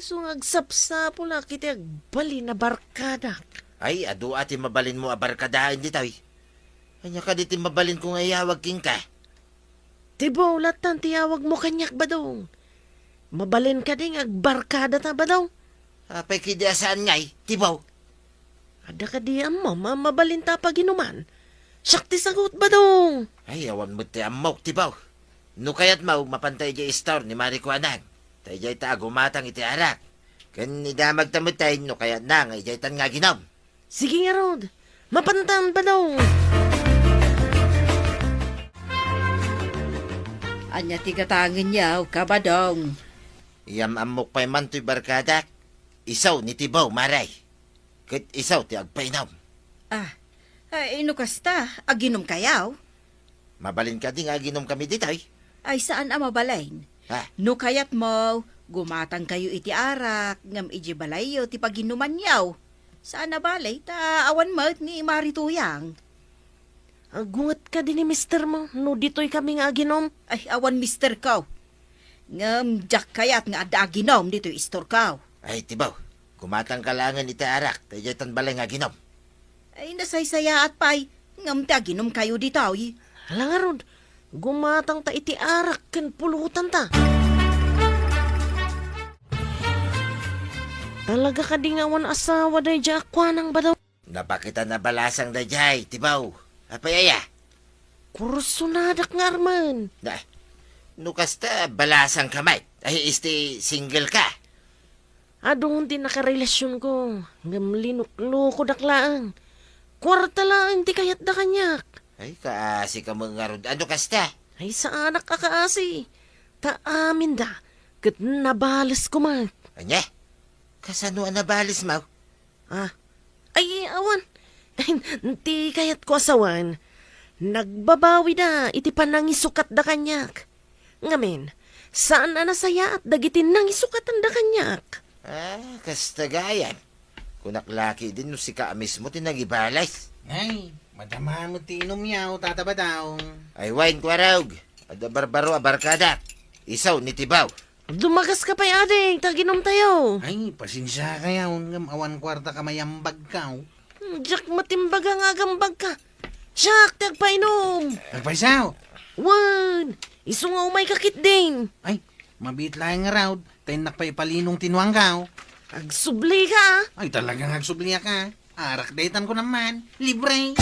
Isu nga agsapsapulak iti agbalin a barkadak. Ay, adu a ti mabalinmo a barkadaen ditoy. Ania kadi ti mabalinko nga iyawag kenka? Tibo, lattan ti yawagmo kaniak, Badong. Mabalin kadi nga agbarkadata, Badong? Apay kadi a saan ngay, Tibo? Adda kadi ammom a mabalinta a paginuman? Siak ti sagut, Badong. Ay, awan met ti ammok, Tibo. No kayatmo, mapanta idiay store ni Mari Kuanang. Ta idiayta a gumatang iti arak. Ken idamagta met tay no kayatna nga idiaytan nga aginom. Sige ngarud, mapantan, Badong. Ania ti gatangenyo, Kabadong? Iyam-ammok pay man toy barkadak. Isu ni Tibo, Mari. Ket isu ti agpainom. Ah, ay, no kasta, aginomkayo? Mabalin kadi nga aginomkami ditoy? Ay, saan a mabalin. Ha? No kayatmo, gumatangkayo iti arak, ngem idiay balayyo ti paginumanyo. Saan a bale, ta awan met ni Mari Tuyang. Aggunget kadi ni mistermo no ditoy kami nga aginom? Ay, awan misterko. Ngem diak kayat nga adda aginom ditoy istorko. Ay, Tibo, gumatangka laengen iti arak, ta idiaytan balay nga aginom. Ay, nasaysayaat pay, ngem ti aginomkayo ditoy. Ala ngarud, gumatangta iti arak ken pulotanta. Talaga kadi nga awan asawa daydiay a kuanang, Badong? Napakitan a balasang daydiay, Tibo. Apay aya? Kursunadak nga armen. Na, no kasta, balasangka met. Ay, isu ti single ka. Adun ti nakarelasionko, ngem linuklokodak laeng. Kuarta laeng ti kayatda kaniak. Ay, kaasika met ngarud. Adu kasta? Ay, saanak a kaasi. Ta aminda, ket nabalesko met. Ania? Kasano a nabalesmo? Ah, ay, awan. Ti kayatko a sawen, nagbabawida iti panangisukatda kaniak. Ngamin, saan a nasayaat dagiti nangisukatanda kaniak. Ah, kasta gayam. Kunak la ketdin no sika a mismo ti nangibales. Ay, madama met ti inumyo, Tata Badong. Ay, wen, Kuarog. Adda barbaro a barkadak. Isu ni Tibo. Dumagaska pay, ading, ta aginumtayo. Ay, pasensiakayo, ngem awan kuarta ka mayambagko. Hmm, diak met imbaga nga agambagka. Siak ti agpainom. Agpayso? Wen, isu nga umayka ketdin. Ay, mabiit laeng ngarud, ta innak pay ipalinong ti nuangko. Agsublika, ah. Ay, talaga nga agsubliak. Arak daytan ko naman. Libre.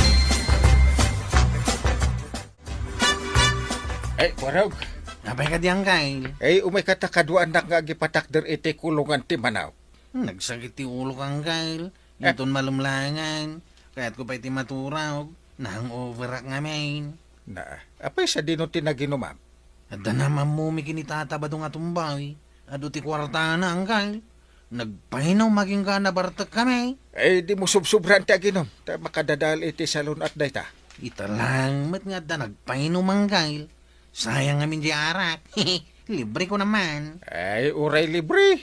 Ay, Kuarog. Apay kadi, Angkel? Ay, umayka ta kaduaannak nga agipatakder iti kulungan ti manok. Nagsakit ti ulok, Angkel. Eh. Inton malem laengen, kayatko pay ti maturog. Na-hangoverak ngamin. Na, apay sadino ti naginumam? Adda namammumi ken ni Tata Badong a tumbay. Adu ti kuartana, Angkel. Nagpainom agingga nabartekkami. Ay, dimo subsubraan ti aginom, ta makadadael iti salun-at dayta. Ita lang met nga adda nagpainom, Angkel. Sayang ngamin diay arak. Libre ko naman. Ay, uray libre.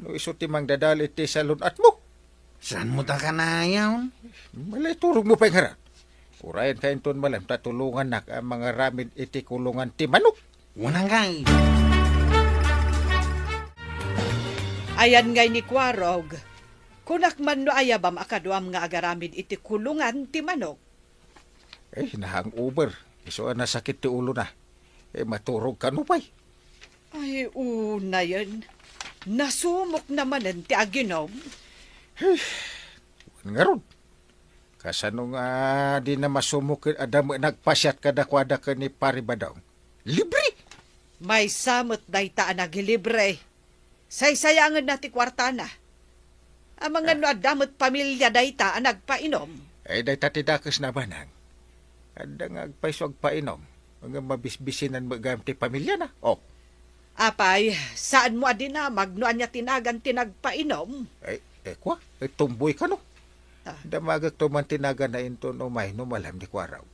No isu ti mangdadael iti salun-atmo. Saanmo ta kanayon? Malay turogmo pay ngarud. Urayenka inton malem ta tulongannak a mangaramid iti kulungan ti manok. Wen, Angkel. Ayan ngay ni Kuarog, kunak man no ayabam a kaduam nga agaramid iti kulungan ti manok. Eh, na-hangover. Isu a nasakit ti ulona. Eh, maturog kano pay? Ay, unayen. Nasumok na manen ti aginom. Wen ngarud. Kasano nga dina masumok ket adda met nagpasiat kadakuada ken ni Pari Badong? Libre! Maysa met dayta a nagilibre. Saysayaenna ti kuartana. Amangan no adda met pamilia dayta a nagpainom. Eh, dayta ti dakes na, manang. Adda nga agpayso agpainom. Nga mabisbisinan met gayam ti pamiliana. Oh. Apay, saan mo a dinamag no ania ti nagan ti nagpainom? Eh, eh, kwa? Eh, tumboy kano? Ah. Damagek to man ti nagana inton umay no malem ni Kuarog.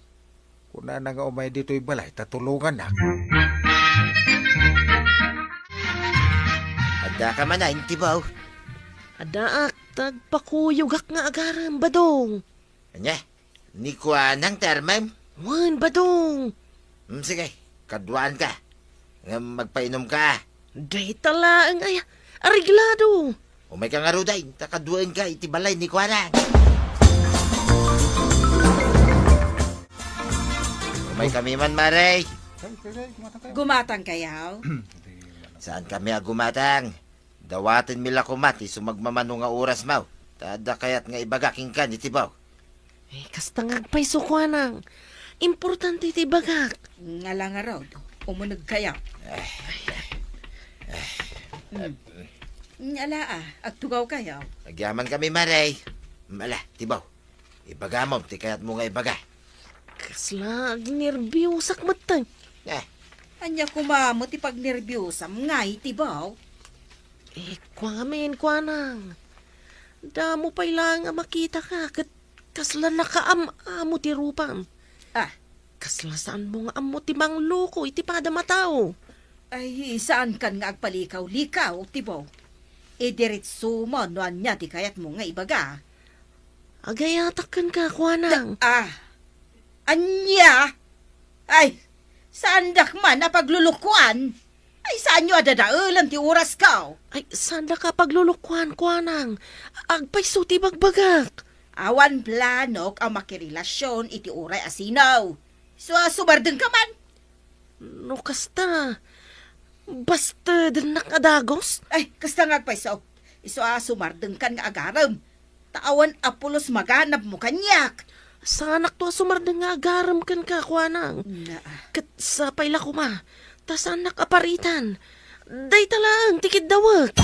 Kunana nga umay ditoy balay ta tulongannak. Adda ka man, Tibaw? Addaak, ta agpakuyogak nga agarem, Badong. Ania? Ni Kuanang ti armem? Wen, Badong. Hmm, sige, kaduaanka. Ngem magpainumka. Dayta laeng aya, areglado. Umayka ngarud, ta kaduaenka iti balay ni Kuanang. Umaykami man, Mare. Gumatangkayo? Saankami a gumatang. Dawatenmi la koma ti sumagmamano nga orasmo. Ta adda kayat nga ibaga kenka ni Tibaw. Eh, kasta nga agpayso, Kuanang. Importante ti ibagak. Ala ngarud, umunegkayo. Hmm. Ala, ah, agtugawkayo. Agyamankami, Mare. Ala, Tibaw. Ibagamon ti kayatmo nga ibaga. Kasla agnerbiosak metten. Eh. Ania koma met ti pagnerbiosam ngay, Tibaw? Eh, kua ngamin, Kuanang. Damo pay laeng a makitaka, ket kasla nakaam-amo ti rupam. Ah. Kasla saanmo nga ammo ti mangloko iti padam a tao. Ay, saankan nga agpalikaw-likaw, Tibaw. Idiretsom no ania ti kayatmo nga ibaga. Agayatak kenka, Kuanang. Da-, ah. Ania? Ay, saandak man a paglulukuan. Ay, saanyo a dadaelen ti orasko? Ay, saandak a paglulukuan, Kuanang. Agpayso ti bagbagak. Awan planok a makirelasyon iti uray a sino. Isu a sumardengka man. No kasta, bastedennak a dagus? Ay, kasta nga agpayso. Isu a sumardengkan nga agarem. Ta awan a pulos maganabmo kaniak. Saanakto a sumardeng nga agarem kenka, Kuanang. Naa. Ket sapay la koma, ta saannak a paritan. Dayta laeng ti kiddawek.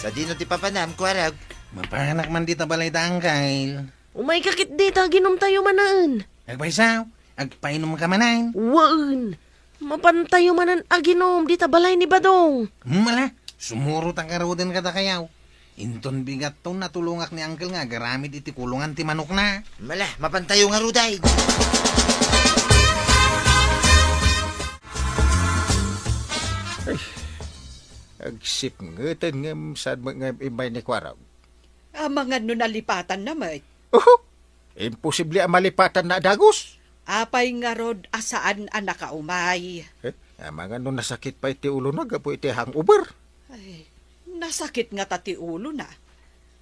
Sadino ti papanam, Kuarog? Mapanak man dita balay da, Angkel. Umayka ketdi ta aginumtayo manen. Agpayso, agpainumka manen. Wen, mapantayo manen aginum dita balay ni Badong. Hmm, ala, sumurot a ngaruden kadakayo. Inton bigatto, natulongak ni Angkel nga agaramid iti kulongan ti manokna. Ala, mapantayo ngaruden. Ay, agsipngeten ngem saan met nga immay ni Kuarog. Amangan no nalipatanna met. Oho! Imposible a malipatanna a dagus. Apay ngarud a saan a nakaumay? Eh, amangan no nasakit pay ti ulona gapu iti hangover. Ay, nasakit ngata ti ulona.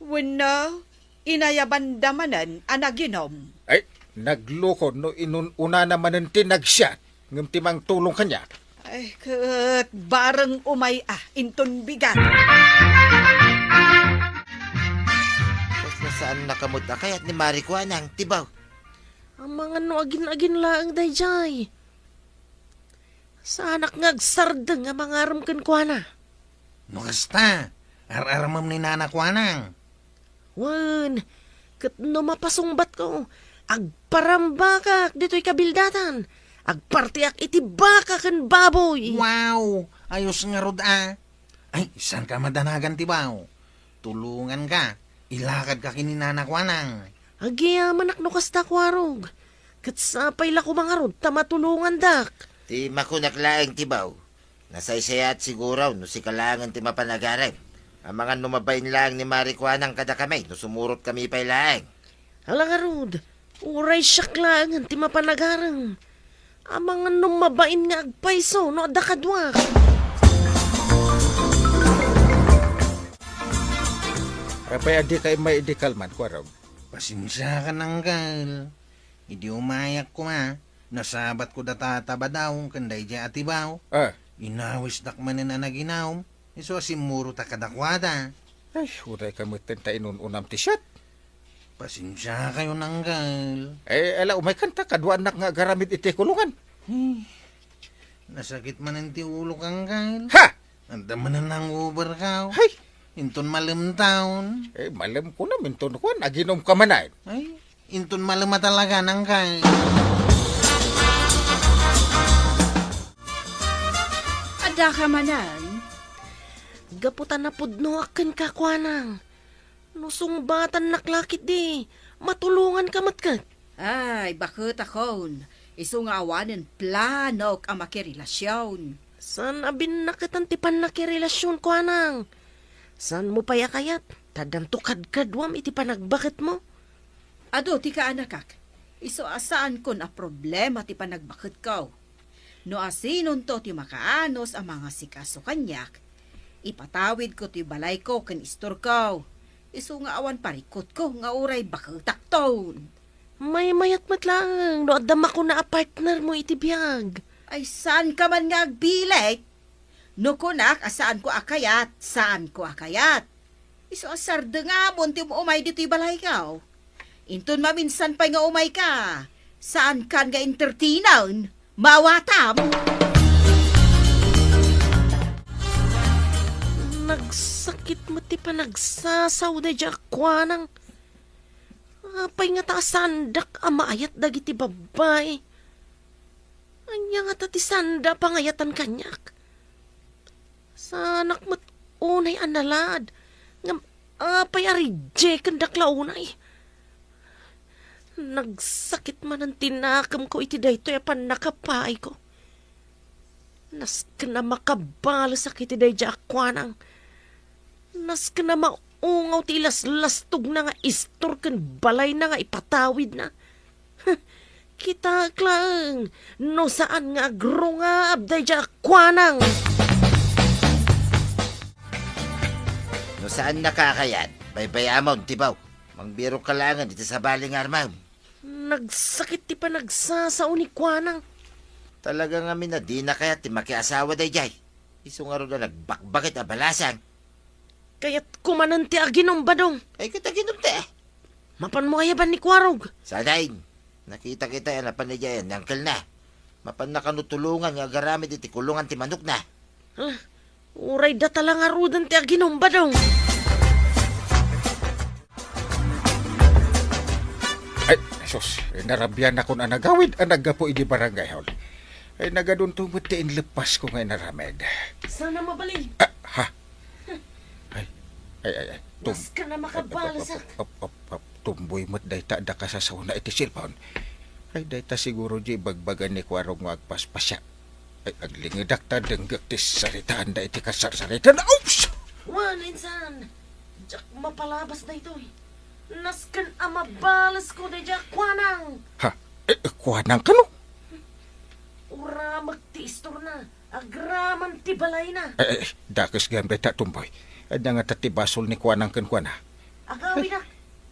Wenno, inayabanda manen a naginom. Ay, nagloko no inun-unana manen ti nagsiat. Ngem ti mangtulong kaniak. Ay, ket bareng umay a, inton bigat. Kasla saannaka met a kayat ni Mari Kuanang, Tibaw. Amangan no agin-agin laeng daydiay. Saanak nga agsardeng a mangarem kenkuana. No kasta, ar-aramem ni Nana Kuanang. Wen, ket no mapasungbatko, agparambakak ditoy kabildatan. Agpartiak iti baka ken baboy. Wow! Ayos ngarud a. Ay, saanka madanagan, Tibaw? Tulonganka. Ilakadka ken ni Nana Kuanang. Agyamanak no kasta, Kuarog. Ket sapay la koma ngarud ta matulongandak. Ti makunak laeng, Tibaw. Nasaysayaat siguro no sika laengen ti mapan agarem. Amangan no mabain laeng ni Mari Kuanang kadakami no sumurotkami pay laeng. Ala ngarud, uray siak laengen ti mapan agarem. Amangan no mabain nga agpayso no adda kaduak. Apay a dika immay idi kalman, Kuarog? Pasensiakan, Angkel. Idi umayak koma, nasabatko da Tata Badong ken daydiay a Tibaw. Ah. Inawisdak manen a naginum, isu a simmurotak kadakuada. Ay, urayka metten ta inun-unam ti siat. Pasensiakayon, Angkel. Eh, ala, umaykan ta, kaduaannak nga agaramid iti kulungan. Hmm. Nasakit manen ti ulok, Angkel. Ha! Adda manen hangover ka. Hay! Inton malem taon. Eh, malem ko na, inton kuan, aginom ka manen. Ay, inton malem a talaga, nang kay. Adda ka manen. Gapu ta napudnoak kenka, Kuanang. No sungbatannak la ketdi, matulonganka met ket. Ay, baketakon, isu nga awanen planok a makirelasion. Saan a binnaketan ti pannakirelasion, Kuanang. Saanmo pay a kayat, ta addanto kadkaduam iti panagbaketmo. Adu ti kaanakak, isu a saankon a problema ti panagbaketko. No asinonto ti makaanus a mangasikaso kaniak, ipatawidko ti balayko ken istorko. Isu nga awan parikutko nga uray baketakton. Maymayat met laeng no adda makuna a partnermo iti biag. Ay, saanka man nga agbileg? No kunak a saanko a kayat, saanko a kayat. Isu a sardengamon ti umay ditoy balayko. Inton maminsan pay nga umayka, saankan nga entertainen, maawatam. Nagsakit met ti panagsasao daydiay a Kuanang. Apay ngata a saandak a maayat dagiti babbai? Ania ngata ti saanda a pangayatan kaniak? Saanak met unay a nalaad, ngem apay a rejectendak la unay? Nagsakit manen ti nakemko iti daytoy a pannakapaayko. Nasken a makabalesak iti daydiay a Kuanang. Nasken a maungaw ti ilaslastogna nga istor ken balayna nga ipatawidna. Kitaek laeng no saan nga agrungab daydiay a Kuanang. No saannaka a kayat, baybay-amon, Tibaw. Mangbirokka laengen iti sabali nga armem. Nagsakit ti panagsasao ni Kuanang. Talaga ngamin a dina kayat ti makiasawa daydiay. Isu ngarud a nagbakbakit a balasang. Kayatko manen ti aginom, Badong. Ay, ket aginom ti, eh. Mapanmo ayaban ni Kuarog? Saan? Nakita kita a napan idiay ni angkelna. Mapanna kano tulongan nga agaramid iti kulongan ti manokna. Ah, uray data la ngaruden ti aginom, Badong. Ay, sus, narabianakon a nagawid a naggapu idi barangay hall. Ay, nagadunto met ti inleppasko nga inaramid. Sana mabalin. Ah, ha? Ay, ay, ay, ay. Tum-, Nasken a makabales, ah. Op, op, op, op. Tumboy met dayta adda kasasaona iti cellphone. Ay, dayta siguro di ibagbaga ni Kuarog nga agpaspasyak. Ay, aglingedak ta denggek ti saritaanda iti kasarsaritaanda. Oops! Wen, insan, diak mapalabas daytoy. Nasken a mabalesko daydiay a Kuanang. Ha? Eh, eh, Kuanang kano? Uramek ti istorna. Agraman ti balayna. Eh, eh, dakes gayam dayta, Tumboy. Ania ngata ti basol ni Kuanang kenkuana? Agawidak,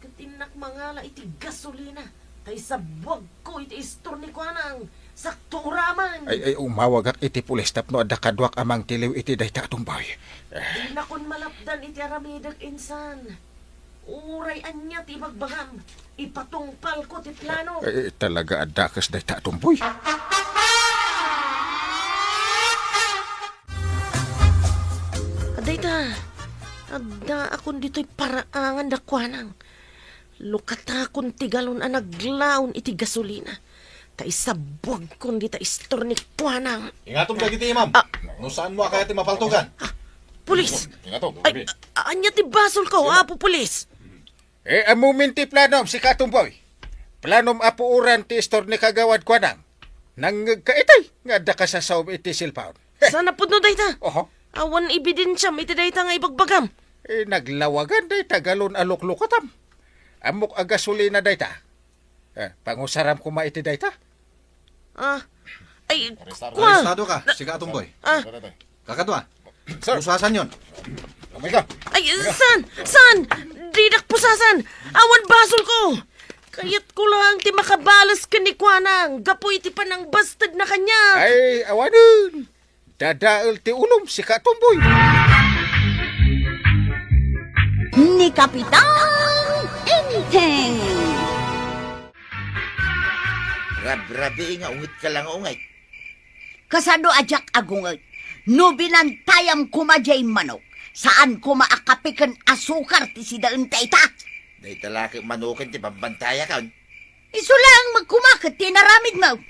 ket innak mangala iti gasolina, ta isabuagko iti istor ni Kuanang, sakto uraman. Ay, ay, umawagak iti pulis tapno adda kaduak a mangtiliw iti dayta, Tumboy. Eh. Dinakon malapdan iti aramidek, insan. Uray ania ti ibagbagam, ipatungpalko ti plano. Eh, talaga a dakes dayta, Tumboy. Dayta, addaakon ditoy paraangan da Kuanang. Lukatakon ti galon a naglaon iti gasolina. Ta isabuagkon dita istor ni Kuanang. Ingatom dagiti imam. Ah. No saanmo a kayat ti mapaltogan. Ah, pulis! Ingatom. Ay, a-, ania ti basolko, Apo Pulis? Eh, ammomin ti planom, sika, Tumboy. Planom a puoran ti istor ni Kagawad Kuanang. Nangngegka itay nga adda kasasaom iti cellphone. Saan a pudno dayta? Oho. Awan ebidensiam iti dayta nga ibagbagam. Eh, naglawagan dayta galon a luklukatam. Ammok a gasolina dayta. Eh, pangusaram koma iti dayta. Ah, ay, Arestado. Kua. Arestado ka, sika, Tumboy. Ah. Kakadua. Sir. Pusasan yon. Kamay ka. Ay, saan? Saan? Didak pusasan. Awan basolko. Kayatko lang ti makabales ken ni Kuanang gapu iti panangbastedna kaniak. Ay, awanen. Dadael ti ulom, sika, Tumboy. Ni Kapitan Enteng. Rabrabii nga ungetka la nga ungay. Kasano a diak agunget? No binantayam koma jay manok, saan koma a kape ken asukar ti sidaen dayta. Dayta la ket manoken ti bambantayak, a. Isu laeng met koma ket ti inaramidmo.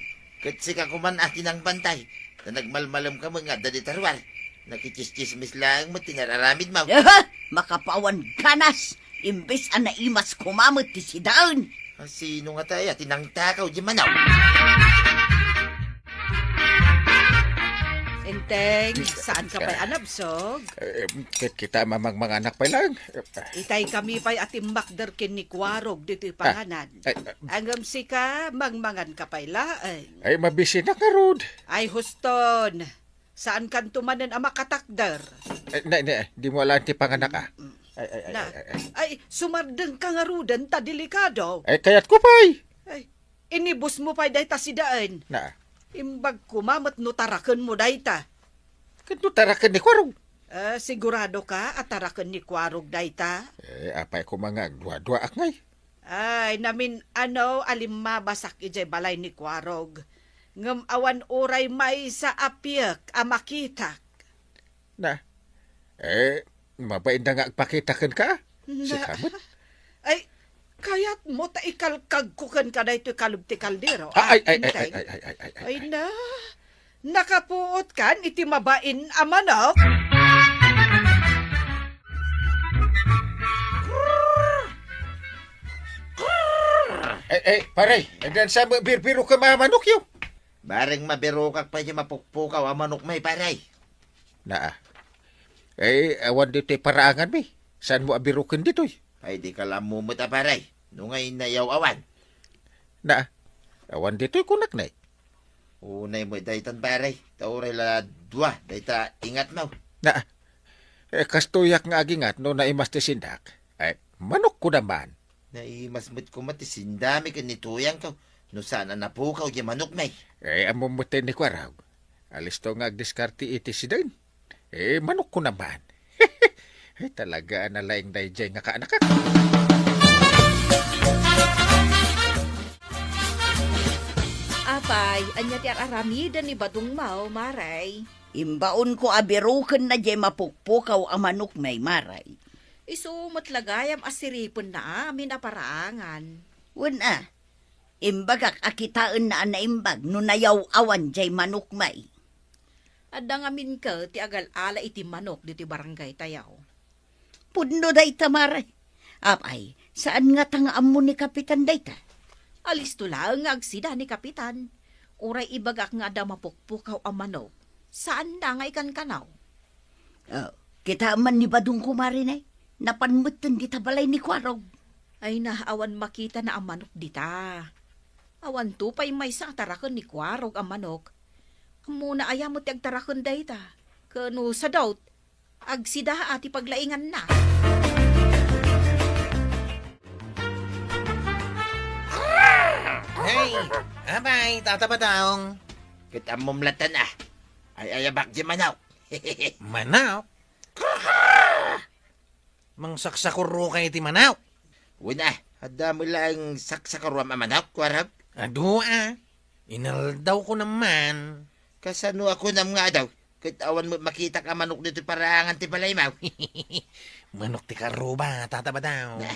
Ket sika koman a ti nangbantay, ta nagmalmalemka met nga adda dita ruar. Nakitsismis laeng met ti inaramidmo. Aha! Makapawan ganas, imbes a naimas koma met ti sidaen. A, sino ngata aya ti nangtakaw diay manok? Enteng, saanka pay a nabsog? Eh, ket kita mamangmanganak pay laeng. Itay kami pay a timmakder ken ni Kuarog ditoy panganan. Ay, ah. Ngem sika, mangmanganka pay laeng. Ay, mabisinak ngarud. Ay, huston. Saankanto manen a makatakder? Ay, nay, nay, dimo alaen ti panganak, a. Mm. Ay, ay, ay, Na, ay, ay, ay. Ay, sumardengka ngaruden ta delikado. Ay, kayatko pay. Ay, inibusmo pay dayta sidaen. Na. Imbag koma met no tarakenmo dayta. Ket no taraken ni Kuarog? Eh, siguradoka a taraken ni Kuarog dayta? Eh, apay koma nga agduaduaak ngay? Ay, namin-ano a limmabasak idiay balay ni Kuarog. Ngem awan uray maysa a piek a makitak. Na, eh, mabainda nga agpakita kenka? Na, sika met? Ay, kayatmo ta ikalkagko kenka daytoy kalub ti kaldero, Ah, ay, ay, ay, Enteng? Ay, ay, ay, ay, ay, ay, ay, ay. Ay na, nakapuotkan iti mabain a manok? Eh, eh, pare, agdansa mo, birbiro ka mamanok yo. Bareng mabirokak pay ti mapukpukaw a manok may, pare. Naa. Eh, awan ditoy paraangan mi. Saanmo a biroken ditoy? Ay, di ka la met a, pare. No ngay nayaw-awan. Naa. Awan ditoy kunak, nay. Unay met daytan, pare. Ta uray la dua, dayta ingatmo. Naa. Eh, kastoyak nga agingat no naimas ti sindak. Ay, manokko naman. Naimas met koma ti sindami ken ni Tuyangko no saan a napukaw diay manokmi. Eh, ammom met ni Kuarog. Alisto nga agdiskarte iti sidaen. Eh, manokko naman. Ay, talaga a nalaing daydiay nga kaanakak. Apay, ania ti ar-aramiden ni Badongmo, Mare? Imbaonko a birokenna diay mapukpukaw a manokmi, Mare. Isu met la gayam a siripenna amin a paraangan. Wen a, imbagak a kitaenna a naimbag no nayaw-awan diay manokmi. Adda ngamin ket ti agal-ala iti manok ditoy barangaytayo. Pudno dayta, Mare. Apay, saan ngata nga ammo ni Kapitan dayta? Alisto laeng nga agsida ni Kapitan. Uray ibagak nga adda mapukpukaw a manok, saanna nga ikankanaw. Oh, kitaem man ni Badongko, Mare, ne? Napan metten dita balay ni Kuarog. Ay na, awan makitana a manok dita. Awanto pay maysa a taraken ni Kuarog a manok. Ammona aya met ti agtaraken dayta? Ken no sadut, agsidaa ti paglainganna. Hey, apay, Tata Badong. Ket ammom latta a. Ay-ayabak diay manok. Manok? Mangsaksakurro kay ti manok. Wen a, adda met laeng saksakurroam a manok, Kuarog? Adu a. Inaldawko naman. Kasano a kunam nga adu? Ket awan met makitak a manok ditoy paraangan ti balaymo. Manok ti karruba, Tata Badong. Na,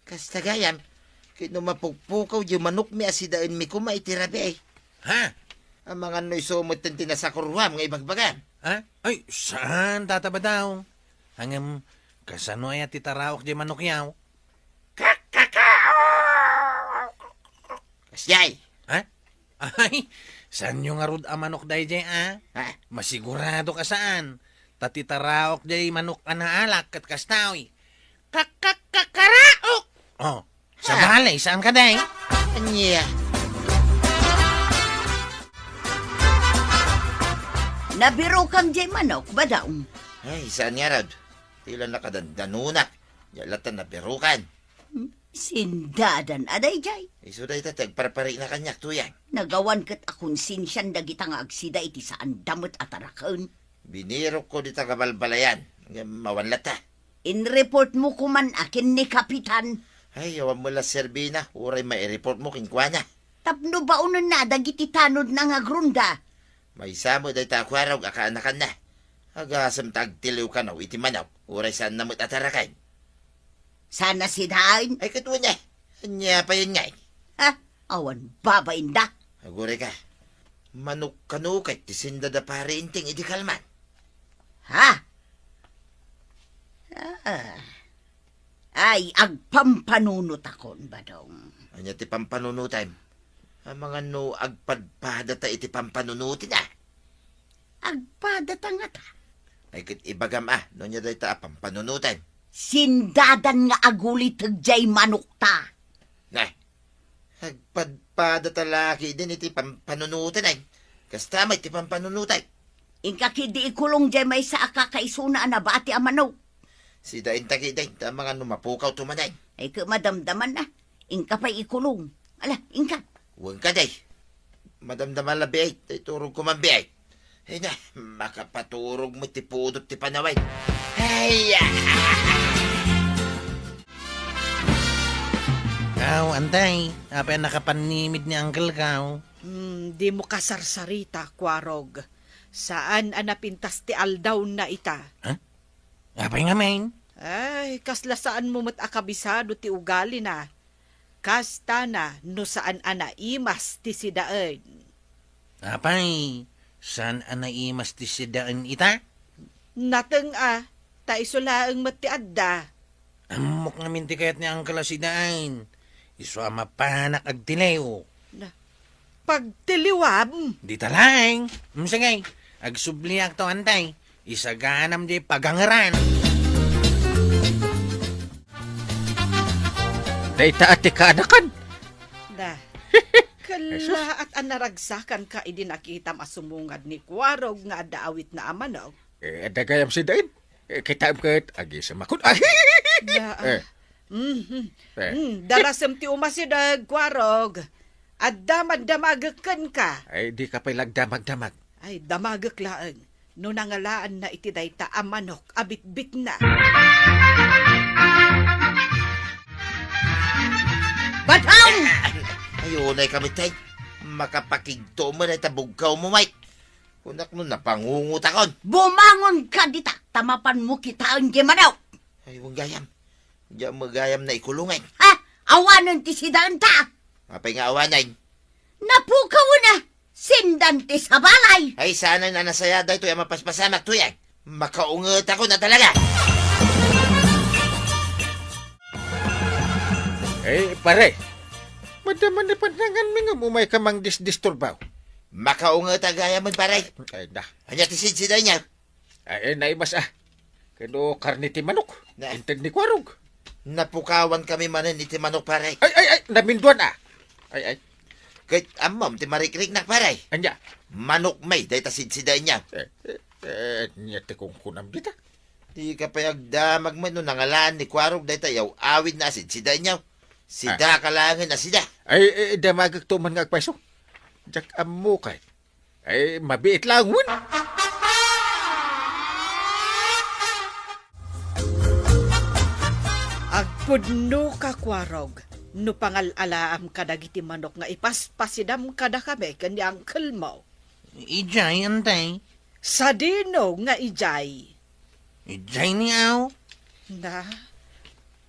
kasta gayam, ket no mapukpukaw diay manokmi a sidaenmi koma iti rabii. Ha? Amangan no isu metten ti nasakurroam nga ibagbagam. Ha? Ay, saan, Tata Badong. Ngem, kasano aya ti taraok diay manokyo? Kak, kak, kak. Kasdiay. Ha? Ay, saanyo ngarud a manok daydiay, a? Ha? Masigurado ka saan. Ta ti taraok diay manok a naalak ket kastoy. Kak, kak, kakaraok! Oh, sabali, saan ka, day? Ania? Nabirokam diay manok, Badong. Ay, saan ngarud? Ti la nakadandanonak. Diak latta nabirokan. Hmm, sindadan a daydiay. Isu dayta ti agparparina kaniak, Tuyang. Nagawan ket a konsensian dagita nga agsida iti saanda met a taraken. Binirokko dita kabalbalayan, ngem awan latta. Inreportmo koman a ken ni Kapitan. Ay, awan met la serbina, uray maireportmo kenkuana. Tapno baonenna dagiti tanodna nga agrunda. Maysa met dayta a kuarog a kaanakanna. Agasem ta agtiliw kano iti manok, uray saanna met a taraken. Saan a sidaen? Ay, ket wen, eh. Ania payen ngay? Ha? Awan babainda? Aguray ka. Manok kano ket ti senda da Pari Inting idi kalman. Ha? Ah. Ay, agpampanunotakon, Badong. Ania ti pampanunotem? Amangan no agpadpadata iti pampanunoten, a? Agpadata ngata. Ay, ket ibagam, a, no ania dayta a pampanunoten. Sindadan nga aguliteg jay manokta. Ne, agpadpadata la ketdin iti pampanunoten, ay. Kasta met ti pampanunoten. Inka ketdi ikulong jay maysa a kakaisuna a nabati a manok. Sidaenta ketdi, ta amangan no mapukawto manen. Ay, ket madamdaman na. Inka pay ikulong. Ala, inka. Wen kadi. Madamdama labi ay, ta iturogko man bi ay. Ay na, makapaturog met ti pudot ti panawen. Ay, ah! Aw, antay, apay a nakapannimid ni Uncle Kaw? Hmm, dimo kasarsarita, Kuarog. Saan a napintas ti aldawna ita. Ha? Apay ngamin? Ay, kasla saanmo met a kabisado ti ugalina. Kasta na no saan a naimas ti sidaen. Apay, saan a naimas ti sidaen ita? Nateng a, ta isu laeng met ti adda. Ammok ngamin ti kayat ni Uncle a sidaen. Isu a mapanak agtiliw. Na, pagtiliwam? Dita laeng. Mm, sige. Agsubliakto, antay. Isaganam di pagangeran. Dayta a ti kaanakan. Da. Kallaat a naragsakanka idi nakitam a sumungad ni Kuarog nga adda awitna a manok. Eh, adda gayam sidaen. Eh, kitaem ket agisemakon. Ay! Da, ah. Eh. Mhm. Eh. Mm, darasem ti umasideg, Kuarog. Adda man damagek kenka. Ay, dika pay la agdamagdamag. Ay, damagek laeng no nangalaanna iti dayta a manok a bitbitna. Badong! Ay, unay kami, tay. Makapakigto mo na ita bugkaw mo, Mike. Kunak no napangungutakon. Bumangon ka dita, ta mapanmo kitaen ti manok. Ay, wen gayam. Diak met gayam naikulongen. Ha? Awanen ti sidaenta. Apay nga awanen? Napukawen a. Sindan ti sabalay. Ay, saan a nasayaat daytoy a mapaspasamak, tuyang. Makaungetakon a talaga. Eh, pare. Madama ni pananganmi ngem umayka mangdisdisturbaw. Makaunget a gayam, pare. Ay, na. Ania ti sidsidaenyo? Ay, ay, naimas, ah. Kano karne ti manok. Na. Inted ni Kuarog. Napukawan kami manen iti manok, pare. Ay, ay, ay, naminduan, ah. Ay, ay. Ket ammom ti marikriknak, pare. Ania? Manok met dayta sidsidaenyo. Eh, eh, eh, ania ti kunkunam dita? Dika pay agdamag met no nangalaan ni Kuarog dayta yaw-awidna a sidsidaenyo. Sida Ah. ka laengen a sida. Ay, eh, damagekto man nga agpayso. Diak ammo kay. Ay, mabiit laeng wen. Agpudno ka, Kuarog, no pangal-alaam kadagiti manok nga ipaspasidam kadakami ken ni uncle mo. Idiay, antay. Sadino nga idiay? Idiay ni aw. Na,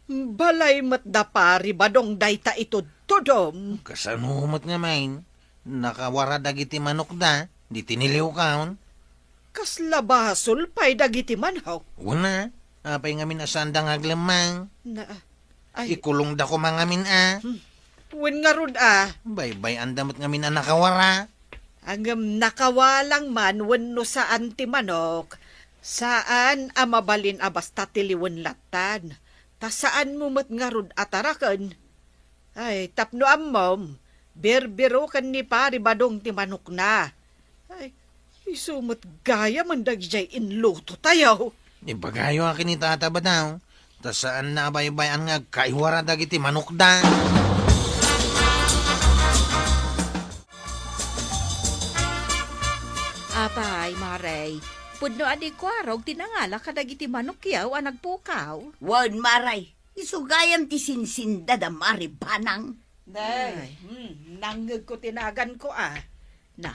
balay met da Pari Badong dayta itudtudom. Kasano met ngamin? Nakawara dagiti manokda, di tiniliwkaon. Kasla basol pay dagiti manok. Wen a, apay ngamin a saanda nga aglemmang? Na, ay. Ikulongda koma ngamin a. Hmm. Wen ngarud a. Baybay-anda met ngamin a nakawara. Ngem nakawalang man wenno saan ti manok, saan a mabalin a basta tiliwen lattan, ta saanmo met ngarud a taraken. Ay, tapno ammom, birbiroken ni Pari Badong ti manokna. Ay, isu met gayamen dagidiay inlutotayo. Ibagayo a ken ni Tata Badong, ta saanna a baybay-an nga agkaiwara dagiti manokda. Apay, Mare, pudno a di Kuarog ti nangala kadagiti manokyo a nagpukaw? Wen, Mare, isu gayam ti sinsinda da Mare Banang. Nay, Ay. Hmm, nangngegko ti naganko a. Na,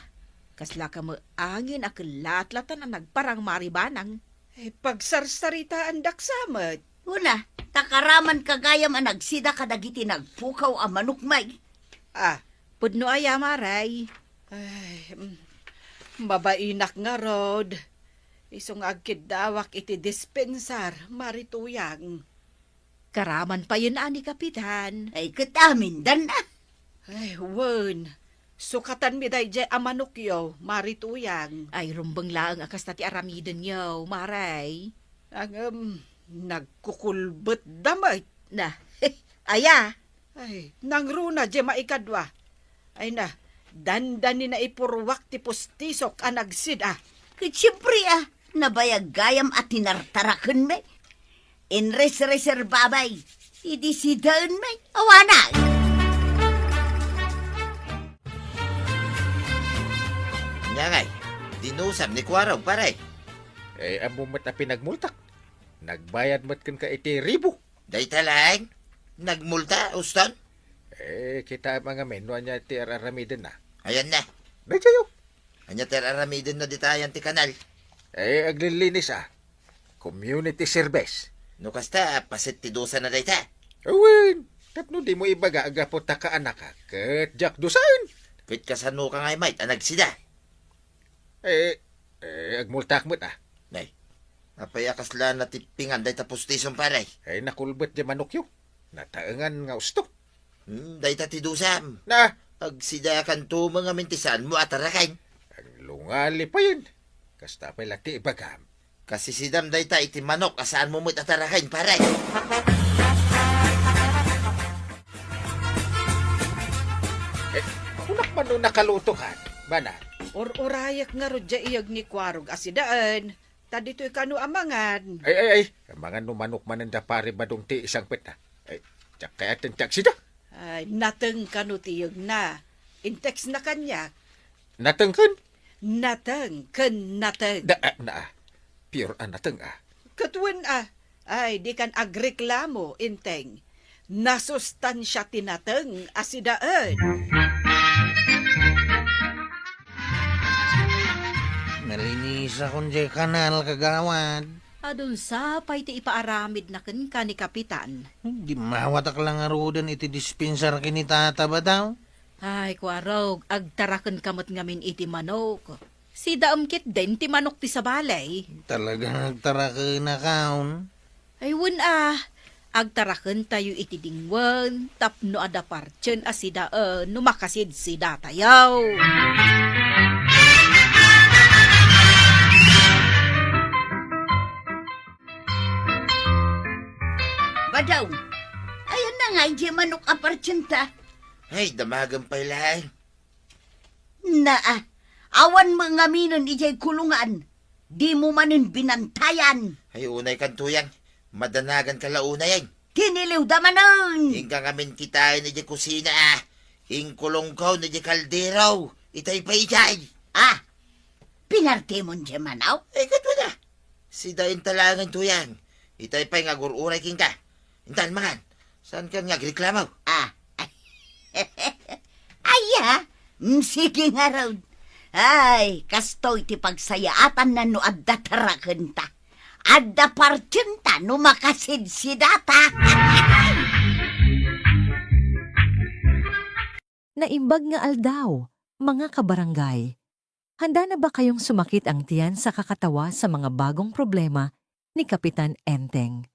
Kasla kamo angin a kellatlatan a nagparang maribanang. Eh, pagsarsaritaandak sa met. Una, ta karaman ka gayam a nagsida kadagiti nagpukaw a manok, may. Ah. Pudno aya, Maray? Ay, mm, mabainak ngarud. Isu nga agkiddawak iti dispensar, Mari Tuyang. Karaman payen a ni Kapitan. Ay, ket amindan a. Ay, wen. Sukatanmi daydiay a manokyo, Mari Tuyang. Ay, rumbeng laeng a kasta ti aramidenyo, Maray. Ngem, nagkukulbetda met. Na, aya? Ay, nangruna diay maikadua. Ay na, dandani naipurruak ti pustisok a nagsida. Ket siempre a, nabayag gayam a tinartarakenmi. Inresreserbabay, idi sidaenmi, awanan. Ania ngay, dinusam ni Kuarog, pare? Eh, ammo met a pinagmultak. Nagbayad met kenka iti ribu. Dayta laeng? Nagmulta, Uston? Eh, kitaem a ngamin no ania ti ar-aramidenna. Ayanna. Daytayo. Ania ti ar-aramidenna dita ayan ti kanal? Eh, aglilinis a. Community service. No kasta, paset ti dusana dayta? Awen, tapno dimo ibaga a gapu ta kaanaka, ket diak dusaen. Ket kasano ka ngay met a nagsida? Eh, eh, agmultak met a. Nay, apay a kasla natippingan dayta pustisom, pare? Eh, nakulbet diay manokyo. Nataengan nga usto. Hmm, dayta ti dusam. Na? Agsidakanto met ngamin ti saanmo a taraken. Aglungali payen. Kasta pay la ti ibagam. Kasisidam dayta iti manok a saanmo met a taraken, pare. Eh, kunak man no nakalutokan, bana. Ur-urayek ngarud diay iyeg ni Kuarog a sidaen. Ta ditoy kano a mangan. Ay, ay, ay. Amangan no manok manen da pare Badong ti isangpet na. Ay, diak kayaten ti agsida. Ay, nateng kano ti iyegna. Inteksna kaniak. Nateng ken? Nateng ken nateng. Da, ah, na, ah. Pure a nateng, ah. Ket wen, ah. Ay, dikan agreklamo, Enteng. Nasustansia ti nateng a sidaen. Nalinisakon diay kanal, kagawad. Adun sa pay ti ipaaramidna kenka ni Kapitan. Dimmawatak la ngaruden iti dispensar ken ni Tata Badaw. Ay, Kuarog, agtarakenka met ngamin iti manok. Sidaem ketdin ti manok ti sabali. Talaga nga agtarakenakon. Ay, wen a, agtarakentayo iti dingwen tapno adda partien a sidaen no makasidsidatayo. Badaw, ayanna ngay diay manok a partienta? Ay, damagen pay laeng. Naa, awan met ngaminen idiay kulungan. Dimo manen binantayan. Ay, unay kan tuyang. Madanagan ka la unay, ay. Tiniliwda manen. Inka ngamin kitaen idiay kusina, ah. Inkulongko idiay kaldero. Itay pay idiay. Ah, pinartemon diay manok? Ay, ket wen a. Sidaenta laengen tuyang. Itay pay nga agur-uray kenka. Intan mangan. Saankan nga agreklamo? Ah. Aya? Mm, sige ngarud. Ay, kastoy ti pagsayaatanna no adda tarakenta. Adda partienta no makasidsidata. Naimbag nga aldaw, mga kabarangay. Handa na ba kayong sumakit ang tiyan sa kakatawa sa mga bagong problema ni Kapitan Enteng?